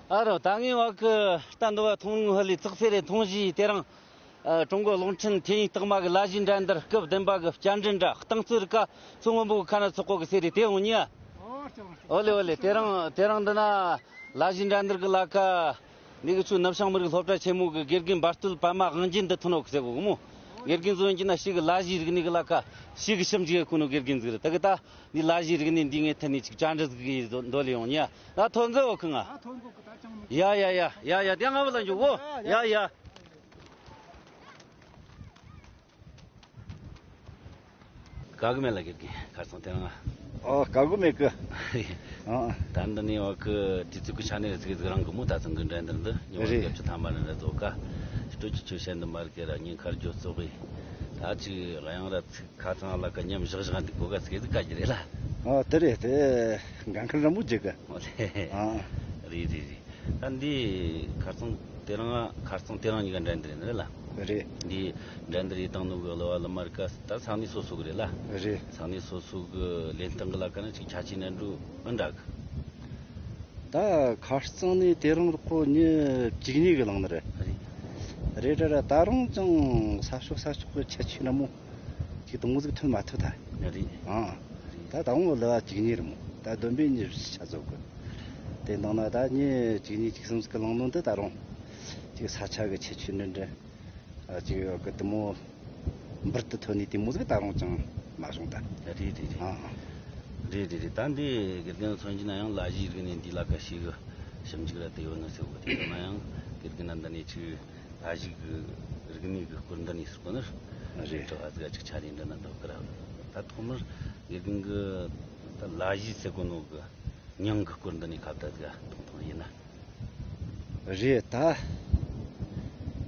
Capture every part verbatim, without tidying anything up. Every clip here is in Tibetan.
ཨ་རོ། ད་ངས་བ་གི་ལྟ་འདོད་པ་ཐུང་ངུ་ཧ་ལས་ཙག་སེ་རེ་ཐུང་བཞི་དེ་རིང་། ཨ། ཀྲུང་གོ་གློག་འཕྲིན་ཐེ་ཡིན་རྟགས་མ་གི་ལ་གཞས་འགྲན་བསྡུར་སྐབས་བདུན་པ་གི་བསྐྱར་འགྲན་ར་རྟིང་རྩོད་རིགས་ཀ་ཚོ་སྔོན་པོ་གི་ཁ་ན་ཚོགས་གོ་གི་སེ་རེ་དེ་འོང་ཉི་ཨ། ཨོ་ལེ་ཨོ་ལེ། དེ་རིང་དེ་རིང་འདི་ན་ལ་གཞས་འགྲན་བསྡུར་གི་ལ་ཀ་འདི་གི་ཆུ་ནུབ་བྱང་མི་རིགས་སློབ་གྲྭ་ཆེན་མོ་གི་དགེ་རྒན་འབར་སྟོད་པད་མ་དབང་རྒྱལ་འདི་ཐོན་ནོ་གི་ཟེར་གོ་གི་མོ། དགེ་རྒན་ཚོ་ཡིན་གྱི་ན་ཞིག་གི་ལ་གཞས་རིག་གནས་གི་ལ་ཀ་ཞིག་གི་ཞིབ་འཇུག་གི་ཁུ་ནོ་དགེ་རྒན་ཟིག་རེད། ད་གི་ད་འདི་ལ་གཞས་རིག་གནས་འདི་ངས་ཐད་ནས་ཅིག་བཅར་འདྲི་ཟིག་གི་འདོད་ལེ་ཡོང་ཉི་ཨ། ད་ཐོན་ཟེར་བ་གི་ང་། ཡ་ཡ་ཡ་ཡ་ཡ། དེ་ང་བ་ལ་འཇུག་གོ། ཡ་ཡ། དགའ་གི་མེད་ལ། དགེ་རྒན་ཁ་སང་དེ་རང་ང་། ཨ། དགའ་གི་མེད་གི། ཨ། ད་འདི་ནས་བ་གི་དུས་ཚོད་ཀྱི་ཆ་ནས་ཚིག་ཟིག་རང་གི་མོ། ད་ཚང་གི་འགྲན་བསྡུར་འདི་ཉི་མ་རེད། བརྒྱད་ཅུ་ཐམ་པ་ནས་རེད་དོ་ཀ། སྤྲོ་ཆུ་ཆུ་ཤན་འདི་མར་གེ་ར་ཉིན་ཁར་འགྱོ་ཙོག་གི། ད་ཅིག་གཡང་ར་ཚིག་ཁ་ཚང་ལ་ཀ་མཉམ་བཞག་བཞག་འདི་གོ་ག་ཚིག་ཟིག་ག་གི་རེད་ལ། ཨ། དེ་རེད། དེ་འགན་ཁུར་ར་མོ་བརྗེ་གི། ཨོ་ལེ། ཨ། རེད་རེད་རེད། ད་འདི་ཁ་སང་དེ་རིང་ང་ཁ་སང་དེ་རིང་གཉིས་ཀ་འགྲན་བསྡུར་ཡིན་རེད་ལ། རེད། འདི་འགྲན་བསྡུར་ཡི་བཏང་ནོ་གི་གླུ་བ་གླུ་མ་རིགས་ད་ས་གནས་སོ་སོ་གི་རེད་ལ། རེད། ས་གནས་སོ་སོ་གི་ལེན་སྟངས་གི་ལ་ཀ་ནི་ཅིག་ཆ་ཆེ་ནན་འགྲོ་ཨ་འདྲ་གི། ད་ཁ་སང་ནས་དེ་རིང་རོགས་ཁོ་ཉི་བཅུ་གཉིས་གི་ལངས་ནི་རེད། རེད། རེད་རེད་རེད། ད་རུང་ཅང་ས་ཕྱོགས་ས་ཕྱོགས་གི་ཁྱད་ཆོས་འདྲ་མོ་ཅིག་དུང་ཟིག་ཐོན་མ་ཐུབ་ད། རེད། ཨང་། རེད། ད་ད་འོང་གླུ་བ་བཅུ་གཉིས་རེད་མོ། ད་བདུན་པའི་ཉི་བཞི་ཆ་ཚོད་གི། དེ་འདང་ན་ད་ཉི་བཅུ་གཉིས་བཅུ་གསུམ་ཟིག་གི་ལངས་ནོ་འདི་ད་རུང་ཅིག་ས་ཆ་གི་ཁྱད་ཆོས་འདྲ་འདྲ། ཨ། ཅིག་ཡོད་གི་དེ་མོ་འབུར་དུ་ཐོན་ནས་དེ་མོ་ཟིག་ད་རུང་ཅང་མ་བྱུང་ད། རེད་རེད་རེད། ཨང་། རེད་རེད་རེད། ད་འདི་དགེ་རྒན་མཚོན་གྱི་ན་ཡང་ལ་གཞས་རིག་གནས་འདི་ལ་ཀ་ཞིག་གི་ཞིབ་འཇུག་ར་དེ་ཡོད་ནི་ཟེར་བ་དེ་ཡིན་ན་ཡང་དགེ་རྒན་ན་འདི་ནས་ཅིག་ལ་གཞས་གི་རིག་གནས་གི་སྐོར་འདི་ནས་ཟེར་གོ་ནི། རེད། དྲི་བ་ཟིག་ཅིག་ཆ་རེ་འདྲི་ན་འདོད་གི་ར། ད་ཐོག་མར་དགེ་རྒན་གི་ད་ལ་གཞས་ཟེར་གོ་ནོ་གི་མྱིང་གི་སྐོར་འདི་ནས་ཁ་བརྡ་ཟིག་ཐུང་ཐུང་ཡིན་ན། རེད་ད།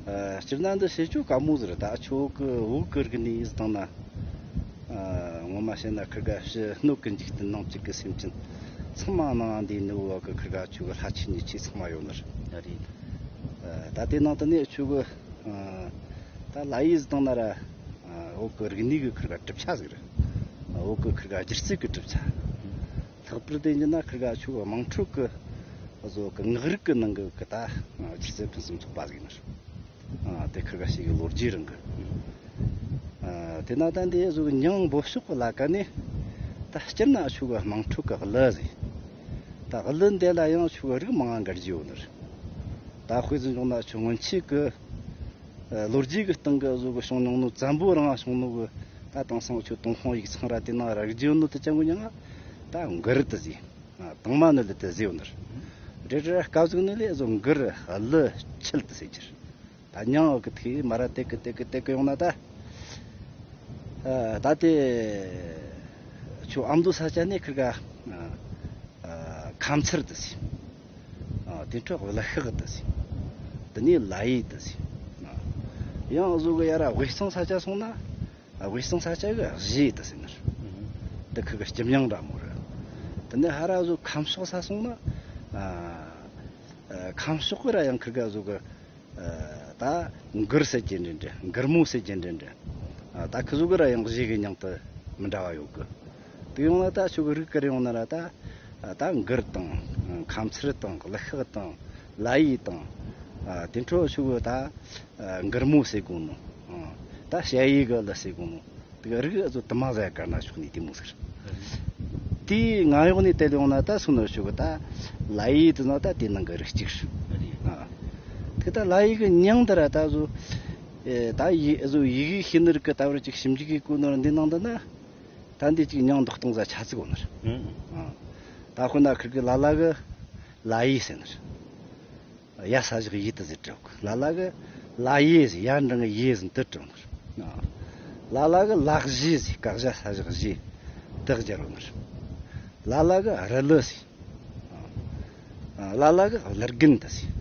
ཨ། སྤྱིར་ན་འདི་བཤད་རྒྱུ་དཀའ་མོ་ཟིག་རེད། ད་ཁྱོད་ཀྱི་བོད་ཀྱི་རིག་གནས་ཡིས་བཏང་ན། ཨ། ངོ་མ་བཤད་ན་ཁིར་ག་ཕྱི་སྣོད་ཀྱི་འཇིག་རྟེན་ནང་བཅུག་གི་སེམས་ཅན་ཚང་མ་ནང་འདི་ནི་བོད་ཀྱི་ཁིར་ག་ཁྱོད་ཀྱི་ལྷ་ཆོས་ཉེ་ཆོས་ཚང་མ་ཡོད་ནི་རེད། རེད། ཨ། ད་དེ་ནང་དུ་ནས་ཁྱོད་ཀྱི། ཨ། ད་ལ་ཡིས་བཏང་ན་ར། ཨ། བོད་ཀྱི་རིག་གནས་ཀྱི་ཁིར་ག་གྲུབ་ཆ་ཟིག་རེད། ཨ། བོད་ཀྱི་ཁིར་ག་སྒྱུ་རྩལ་གྱི་གྲུབ་ཆ། ལྷག་པར་དུ་ཡིན་ན་ཁིར་ག་ཆོ་གི་དམངས་ཁྲོད་ཀྱི་བཟོ་གི་ངག་རིག་གི་ནང་གི་གི་ད་སྒྱུ་རྩལ་ཕུན་སུམ་ཚོགས་པ་ཟིག་ཡིན་ནི། ཨ། དེ་ཁིར་ག་ཞིག་གི་ལོ་རྒྱུས་རིང་གི། ཨ། དེ་ན་ད་འདི་བཟོ་གི་མྱིང་འབོད་ཕྱོགས་གི་ལ་ཀ་ནི་ད་སྤྱིར་ན་ཆོ་གི་དམངས་ཁྲོད་ཀྱི་གླུ་ཟིག། ད་གླུ་འདི་ལ་ཡང་ཆོ་གི་རིགས་མང་ང་འགར་གྱི་ཡོད་ནི། ད་དཔེ་ཟིག་འཇོག་ན་ཆོ་སྔོན་ཆད་ཀྱི་ལོ་རྒྱུས་ཀྱི་སྟེང་གི་བཟོ་གི་བྱུང་མྱོང་ནོ་བཙན་པོ་རིང་བྱུང་ནོ་གི་ད་དེང་སང་ཆོ་ཏུན་ཧོང་ཡིག་ཚང་ར་དེ་ནང་རག་རྒྱུ་ནོ་དེ་ཅང་གི་མྱིང་ང་ད་མགུར་དེ་ཟེར། ཨ། དང་མ་ནི་ལི་དེ་ཟེར་ཡོད་ནི། རེད་རེད། སྐབས་ཟིག་ནི་ལས་བཟོ་མགུར་གླུ་འཁྱིལ་དེ་ཟེར་གྱི་རེད། ད་མྱིང་འོག་གི་ཐིག་མ་ར་ཏེ་གི་ཏེ་གི་ཏེ་གི་ཡོང་ན་ད། ཨ། ད་དེ་ཆོ་ཨ་མདོ་ས་ཆ་ནས་ཁིར་ག་ཨ། ཨ། ཁ་མཚར་དེ་ཟེར། ཨ། དེ་འཕྲོ་གླུ་ཤགས་དེ་ཟེར། དེ་ནས་ལ་ཡི་དེ་ཟེར། ཨ། ཡང་བཟོ་གི་ཡ་ར་དབུས་གཙང་ས་ཆ་སོང་ན། ཨ། དབུས་གཙང་ས་ཆ་གི་གཞས་དེ་ཟེར་ནི་རེད། དེ་ཁིར་གི་སྤྱི་མྱིང་འདྲ་མོ་རེད། དེ་ནས་ཧ་ར་བཟོ་ཁམས་ཕྱོགས་ས་སོང་ན། ཨ། ཨ། ཁམས་ཕྱོགས་གི་ར་ཡང་ཁིར་ག་བཟོ་གི། ཨ། ད་མགུར་ཟེར་གྱི་འདྲ་འདྲ། མགུར་མོ་ཟེར་གྱི་འདྲ་འདྲ། ཨ། ད་ཁི་བཟོ་གི་ར་ཡང་གཞས་གི་མྱིང་དེ་མི་འདྲ་བ་ཡོད་གི། དེ་ཡོང་ན་ད་ཆོ་གི་རིགས་གི་རེ་ཡོང་ན་ར་ད། ཨ། ད་མགུར་དང་། ཁ་མཚར་དང་། གླུ་ཤགས་དང་། ལ་ཡི་དང་། ཨ། དེ་འཕྲོ་ཆོ་གི་ད། ཨ། མགུར་མོ་ཟེར་གོ་ནོ། ཨ། ད་ཞ་ཡི་གི་གླུ་ཟེར་གོ་ནོ། དེ་གི་རིགས་ཨ་ཚོ་དུ་མ་ཟ་ཡ་དཀར་ན་ཕྱོགས་ནས་དེ་མོ་ཟེར། དེའི་ང་ཡོང་ནས་དེ་ལ་ཡོང་ན་ད་སུ་ནོ་ཆོ་གི་ད་ལ་ཡི་དེ་ན་ད་དེ་ནང་གི་རིགས་གཅིག་རེད། ཨ། དེ་ད་ལ་ཡི་གི་མྱིང་དེ་ར་ད་བཟོ། ཨེ། ད་ཡི་བཟོ་ཡི་གེ་ཤེས་ནི་རིགས་གི་ད་བར་ཅིག་ཞིབ་འཇུག་གི་གོ་ནོ་འདི་ནང་དུ་ན། ད་འདི་ཅིག་མྱིང་འདོགས་སྟངས་ཟ་ཆ་ཚིག་གོ་ནི་རེད། ཨ། ད་ཁོ་ན་ཁིར་གི་ལ་ལ་གི་ལ་ཡི་ཟེར་ནི་རེད། ཡ་ས་བཞག་ཡི་དེ་ཟེར་བྲིས་གི། ལ་ལ་གི་ལ་ཡི་ཟེར། ཡ་འབྲིང་གི་ཡི་ཟེར་དེ་བྲིས་ནི་རེད། ལ་ལ་གི་ལག་གཞས་ཟེར། ཀ་གཞ་ས་བཞག་གཞས་དེ་སྦྱར་བ་ནི་རེད། ལ་ལ་གི་རི་ལི་ཟེར། ལ་ལ་གི་གླུ་རྒྱུན་དེ་ཟེར།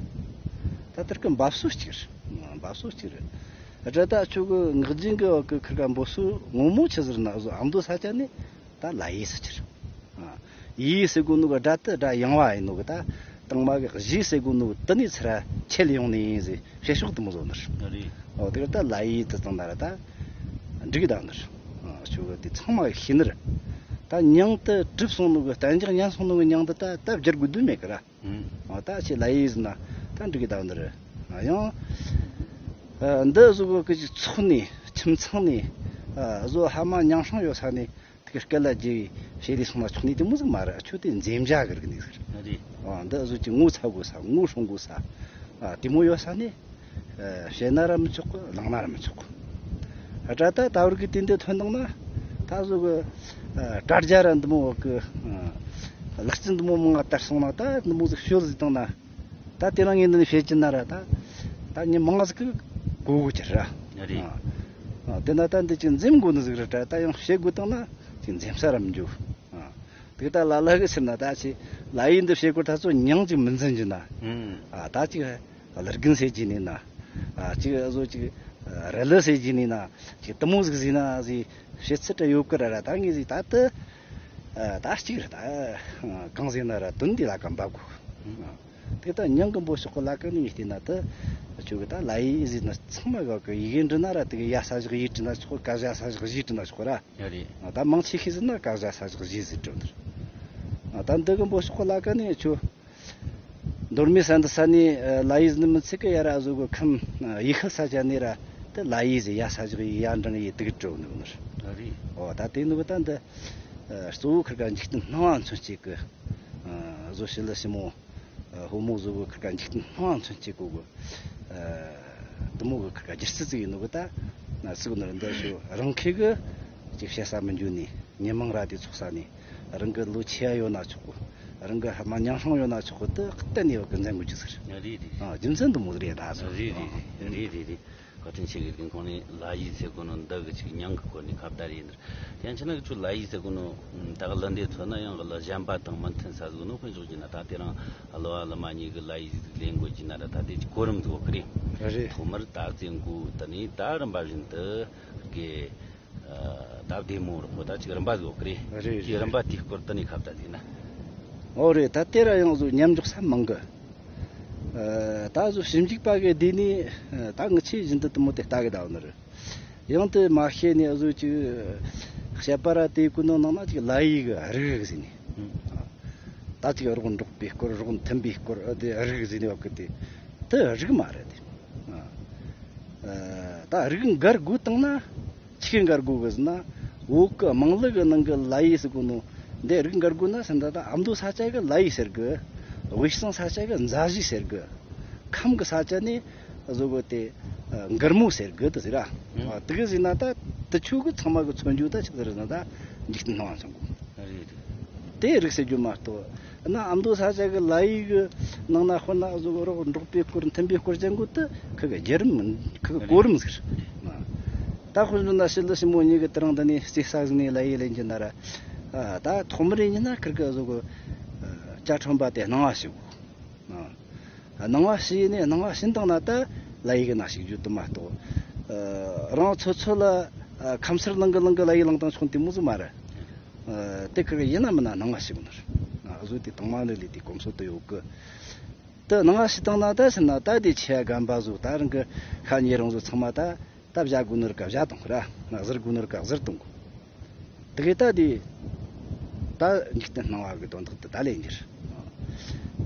ད་དེར་གི་འབབ་སོ་གཅིག་རེད། འབབ་སོ་གཅིག་རེད། རེད། ད་ཆོ་གི་ངག་རྒྱུན་གི་འོག་གི་ཁིར་ག་འབོད་སོ་ངོ་མ་ཆི་ཟེར་ན་བཟོ་ཨ་མདོ་ས་ཆ་ནས་ད་ལ་ཡི་ཟེར་གྱི་རེད། ཨ། ཡི་ཟེར་གོ་ནོ་གི་སྒྲ་དེ་སྒྲ་ཡངས་པ་ཡིན་ནོ་གི། ད་དང་མ་གི་གཞས་ཟེར་གོ་ནོ་དེ་ནས་ཚུར་ཁྱེར་ཡོང་ནི་ཡིན་ཟེར་བཤད་ཕྱོགས་དེ་མོ་བཟོ་ནི་རེད། རེད། ཨོ། དེ་གི་ད་ལ་ཡི་དེ་བཏང་ན་ར་ད་འགྲིག་གི་ད་ནི་རེད། ཨ། ཆོ་གི་དེ་ཚང་མ་གི་ཤེས་ནི་རེད། ད་མྱིང་དེ་གྲུབ་སོང་ནོ་གི། གཏན་འཇགས་ཉན་སོང་ནོ་གི་མྱིང་དེ་ད་ད་སྦྱར་དགོས་དོན་མེད་གི་ར། ཨ། ད་ཆེ་ལ་ཡི་ཟིན་ན་ད་འགྲིག་གི་ད་འདི་རེད། ཡང་འདི་བཟོ་གི་ཅིག་ཚོགས་ནས་ཁྱིམ་ཚང་ནས་བཟོ་ཧ་མ་ཉང་ཧྲང་ཡོད་ས་ནས། དེ་ག་སྐད་ལ་རྒྱལ་བའི་བྱེད་ལས་སོང་ན་ཆོག་ནི་དེ་མོ་ཟིག་མ་རེད། ཁྱོད་དེ་འཛེམ་བྱ་གི་རིག་ནི་ཟིག་རེད། རེད། ཨ་འདི་བཟོ་ཅིག་ངོ་ཚ་དགོས་ས་ངོ་སྲུང་དགོས་ས། ཨ་དེ་མོ་ཡོད་ས་ནས། ཨ་བཤད་ན་ར་མི་ཆོག་གི། ལངས་ན་ར་མི་ཆོག་གི། ཨ་དྲ་ད་ད་བར་གི་དུས་འདི་ཐོན་དང་ན་ད་བཟོ་གི། ཨ་དྲ་རྒྱ་ར་འདི་མོ་གི། ཨ་ལག་རྩལ་འདི་མོ་མང་ང་དར་སོང་ན་ད་འདི་མོ་ཟིག་ཤོད་ཟིག་བཏང་ན། ད་དེ་རིང་ངས་འདི་ནས་བཤད་ཀྱི་ན་ར་ད། ད་ཉི་མ་ང་ཟིག་གི་གོ་གོ་ཅི་ར། རེད། ཨ་ཨ་དེ་ན་ད་འདི་ཅིག་འཛེམ་དགོས་ནི་ཟིག་རེད་དྲ། ད་ཡང་བཤད་དགོས་བཏང་ན་ཅིག་འཛེམ་ས་ར་མི་འཇུག་ཨ་དེ་ད་ལ་ལ་གི་ཕྱིར་ན་ད་ཆེ་ལ་ཡི་འདི་བཤད་དགོས་ད་ཚོ་མྱང་ཅིག་མི་འཛིན་གྱི་ན། ཨ་ད་ཅིག་ལར་རྒན་ཟེར་གྱི་ནི་ན། ཨ་ཅིག་བཟོ་ཅིག་རི་ལི་ཟེར་གྱི་ནི་ན། ཅིག་དུ་མོ་ཟིག་ཟིག་ན་ཟིག་བཤད་ཚུལ་དྲ་ཡོད་གི་ར་ར། ད་ངས་ཟིག་ད་དུ་ད་ཅིག་རེད། ད་གང་ཟིག་ན་ར་དོན་འདི་ལ་གམ་པ་དགོས། དེ་ད་ཉང་གི་འབོ་ཤོག་གི་ལ་ཀ་ནི་ཡིན་ན་ད་ཁྱོད་གི་ད་ལ་ཡི་ཟིག་ན་ཚང་མ་ག་གི་ཡི་གེ་འབྲི་ན་ར་དེ་གི་ཡ་ས་བཞག་ཡི་བྲི་ན་ཆོག་གི། ཀ་བཞག་ས་བཞག་བཞི་བྲི་ན་ཆོག་གི་ར། ཡ་རེད། ད་མང་ཆེ་ཤོས་ཟིག་ན་ཀ་བཞག་ས་བཞག་བཞི་ཟིག་འབྲི་ནི་རེད། ད་འདི་གི་འབོ་ཤོག་གི་ལ་ཀ་ནི་ཁྱོད་མདོ་སྨད་ས་འདི་ས་ནས་ལ་ཡི་ཟིག་ནི་མི་ཚེ་གི་ཡ་ར་བཟོ་གི་ཁམས་ཡི་ཤུལ་ས་ཆ་ནས་ར་དེ་ལ་ཡི་ཟིག་ཡ་ས་བཞག་ཡི་ཡ་འབྲང་ཡི་དེ་གི་འབྲི་ནི་རེད། ཡ་རེད། འོ་ད་དེ་ནི་གི་ད་འདི་གཙོ་བོ་ཁིར་ག་འཇིག་རྟེན་སྣང་བ་མཚོན་བྱེད་གི་བཟོ་ཞི་ལི་ཞི་མོ། ཕོ་མོ་བཟོ་གི་ཁིར་ཀ་འཇིག་རྟེན་སྣང་བ་མཚོན་བྱེད་གོ་གི། དུ་མོ་གི་ཁིར་ཀ་སྒྱུ་རྩལ་ཅིག་ཡིན་ནོ་གི་ད། ན་ཚིག་ནོར་འདི་ཤོ་རང་ཁེ་གི་ཅིག་བཤད་ས་མི་འཇུ་ནི་ཉི་མང་ར་དེ་ཚོགས་ས་ནི་རང་གི་ལོ་ཆེ་ཡ་ཡོད་ན་ཆོག་གི། རང་གི་ཧ་མ་ཉང་ཧྲང་ཡོད་ན་ཆོག་གི། དུ་གཏན་ནས་བ་གི་འཛིན་དགོས་ཀྱི་ཟེར། རེད་རེད། ཨ་རྒྱུ་མཚན་དུ་མོ་རེད་ད་ཟེར། རེད་རེད་རེད་རེད་རེད། བཀའ་དྲིན་ཆེ་གི་རྒན་ཁོང་ནས་ལ་ཡི་ཟེར་གོ་ནོ་འདི་གི་ཅིག་མྱང་གི་སྐོར་ནས་ཁ་བརྡ་རེད་འདིར། ཡང་ཆ་ན་གི་ཚུ་ལ་ཡི་ཟེར་གོ་ནོ་ད་གི་ལ་འདི་ཚོ་ན་ཡང་གི་ལ་གཞན་པ་དང་མི་མཐུན་ས་ཟིག་ནོ། དཔེ་འཇོག་གི་ན་ད་དེ་རང་ལོ་བ་ལ་མ་ཉིད་གི་ལ་ཡི་ཟིག་ལེན་དགོས་ཀྱི་ན་ར་ད་དེ་ཅིག་གོ་རིམ་ཟིག་གི་རེད། རེད། ཐོག་མར་ད་ཙེ་མགོ་ད་ནི་ད་རིམ་པ་བཞིན་དུ་གི་ད་བདེ་མོ་རོགས་པོ་ད་ཅིག་རིམ་པ་ཟིག་གི་རེད། རེད་དེ་རིམ་པ་དེའི་སྐོར་ད་ནི་ཁ་བརྡ་ཟིག་ན། ཨོ་རེད། ད་དེ་ར་ཡང་ཟོ་མཉམ་འཇོག་ས་མང་གི། ཨ་ད་གཟོད་ཞིབ་འཇུག་པ་གི་སྡེ་ནས་ཨ་ད་ངི་ཆོས་བཞིན་དུ་དུ་མོ་དེ་ལྟ་གི་ད་བ་ནི་རེད། ཡང་དེ་མ་ཤེས་ནས་གཟོད་ཅིག་བཤད་པ་ར་དེ་ཀུན་ནང་ནང་ན་ཅིག་ལ་ཡི་གི་རིགས་ཟིན་ནས། ཨ་ད་ཅིག་རོགས་འབྲོག་པའི་སྐོར། རོགས་མཐུན་པའི་སྐོར། ཨ་དེ་རིགས་ཟིན་ནས་བ་གི་དེ་དེ་རིགས་མ་རེད་དེ། ཨ་ད་རིགས་འགར་དགོས་བཏང་ན། ཆི་གི་འགར་དགོས་གི་ཟེར་ན། བོད་གི་དམངས་ལུགས་གི་ནང་གི་ལ་ཡི་ཟེར་གོ་ནོ། འདི་རིགས་འགར་དགོས་ན་ཟེར་ན་ད་ཨ་མདོ་ས་ཆ་གི་ལ་ཡི་ཟེར་གི། དབུས་གཙང་ས་ཆ་གི་མཛའ་བཞི་ཟེར་གི། ཁམས་གི་ས་ཆ་ནི་བཟོ་གོ་དེ་ཨ་མགུར་མོ་ཟེར་གི་དེ་ཟེར་ར། ཨ་དེ་གི་ཟེར་ན་ད་དེ་ཆོ་གི་ཚང་མ་གི་མཚོན་རྒྱུ་ད་ཆི་ཟེར་ན་ད་འཇིག་རྟེན་སྣང་བ་མཚོན་གོ། རེད་རེད། དེ་རིགས་ཟེར་རྒྱུ་མ་གཏོགས། ན་ཨ་མདོ་ས་ཆ་གི་ལ་ཡི་གི་ནང་ན་དཔེར་ན་གཟུགས་རོགས་འབྲོག་པའི་སྐོར། མཐུན་པའི་སྐོར་ཅན་གོ་དུ་ཁི་གི་བརྒྱུད་རིམ། ཁི་གི་གོ་རིམ་ཟེར། ད་དཔེར་ན་ཞི་ལི་ཞི་མོ་གཉིས་ཀྱི་དེ་རིང་འདི་ནས་རྩེ་ས་ཟིག་ནས་ལ་ཡི་ལེན་གྱི་ན་ར། ད་ཐོག་མར་ཡིན་ན་ཁིར་གི་གཟུགས་ཅ་ཁྲོན་པ་དེ་སྣང་བ་ཞིག་གོ། སྣང་བ་ཞིག་ནས་སྣང་བ་ཞིག་དང་ན་ད་ལ་ཡི་གི་ན་ཞིག་རྒྱུ་དུ་མ་གཏོགས། རང་ཚོ་ཚོ་ལ་ཁམས་སུར་ལང་གི་ལང་གི་ལ་ཡི་ལང་དང་ཆུང་དེ་མོ་ཟིག་མ་རེད། ཨ་དེ་ཁིར་ཡིན་ན་མིན་ན་སྣང་བ་ཞིག་ནོར། ཨ་བཟོ་དེ་དང་མ་ནི་ལི་དེ་གོམས་སྲོལ་དུ་ཡོད་གི། དེ་སྣང་བ་ཞིག་བཏང་ན་ད་ཟེར་ན་ད་དེ་ཆེ་ཡ་རྒན་པ་བཟོ། ད་རང་གི་ཤ་ཉེ་རང་བཟོ་ཚང་མ་ད་ད་བཞག་དགོས་ནོར་ག་བཞག་གཏོང་གི་ར། ཟུར་དགོས་ནོར་ག་ཟུར་གཏོང་གི། དེ་གི་ད་དེ་ད་འཇིག་རྟེན་སྣང་བ་གི་དོན་དག་དེ་ད་ལས་འགྱུར།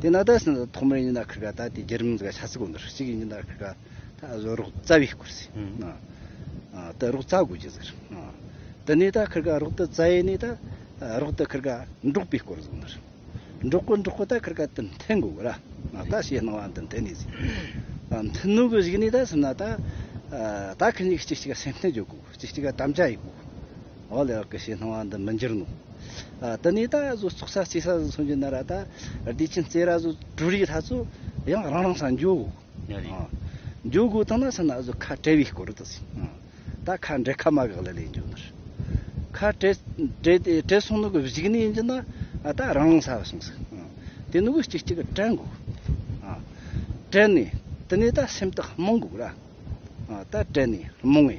དེ་ན་ད་ཟེར་ན་ཐོག་མར་ཡིན་ན་ཁིར་ག་ད་དེ་བརྒྱུད་རིམ་ཟིག་ཆ་ཚིག་གོ་ནོར་གཅིག་ཡིན་ན་ཁིར་ག་ད་གཟོད་རོགས་བཙའ་བའི་སྐོར་ཟེར། ཨ་ད་རོགས་བཙའ་དགོས་ཀྱི་ཟེར། ཨ་དེ་ནས་ད་ཁིར་ག་རོགས་དེ་བཙའ་ཡས་ནས་ད་རོགས་དེ་ཁིར་ག་འབྲོག་པའི་སྐོར་ཟེར་ནི་རེད། འབྲོག་གི་འབྲོག་གི་ད་ཁིར་ག་དེ་འཐེན་དགོས་གི་ར། ཨ་ད་ཞེས་སྣང་བ་འདི་འཐེན་ནས་ཟེར། ཨ་འཐེན་ནོ་གི་གཞུག་ནས་ད་ཟེར་ན་ད་ཨ་ད་ཁི་གཉིས་གཅིག་གཅིག་ག་སེམས་གཏམ་བརྗོད་དགོས། གཅིག་གཅིག་ག་དམ་བཅའ་ཡེད་དགོས། འོ་ལེ་ཨ་ཀི་ཞེས་སྣང་བ་འདི་མི་འགྱུར་ནོ། ཨ་དེ་ནས་ད་གཟོད་ཚོགས་ས་རྩེ་ས་ཟིག་སོང་རྒྱུ་ན་ར་ད་བདེ་ཆེན་རྩེ་ར་ཟིག་གྲུ་རིགས་ལྷ་ཚོ་ཡང་རང་རང་ས་འགྱོ་དགོས། ཡ་རེད། ཨ་འགྱོ་དགོས་བཏང་ན་ཟེར་ན་གཟོད་ཁ་བྲལ་བའི་སྐོར་དུ་ཟིག། ཨ་ད་ཁ་འབྲལ་ཁ་མ་གག་ལ་ལས་འགྱོ་ནི་རེད། ཁ་བྲལ་བྲལ་བྲལ་སོང་ནོ་གི་གཞུག་ནས་ཡིན་རྒྱུ་ན་ཨ་ད་རང་རང་ས་བ་སོང་ཟིག། ཨ་དེ་ནོ་གི་གཅིག་གཅིག་གི་དྲན་དགོས། ཨ་དྲན་ནས་དེ་ནས་ད་སེམས་ཐག་རྨོངས་དགོས་ར། ཨ་ད་དྲན་ནས་རྨོངས་ངེ།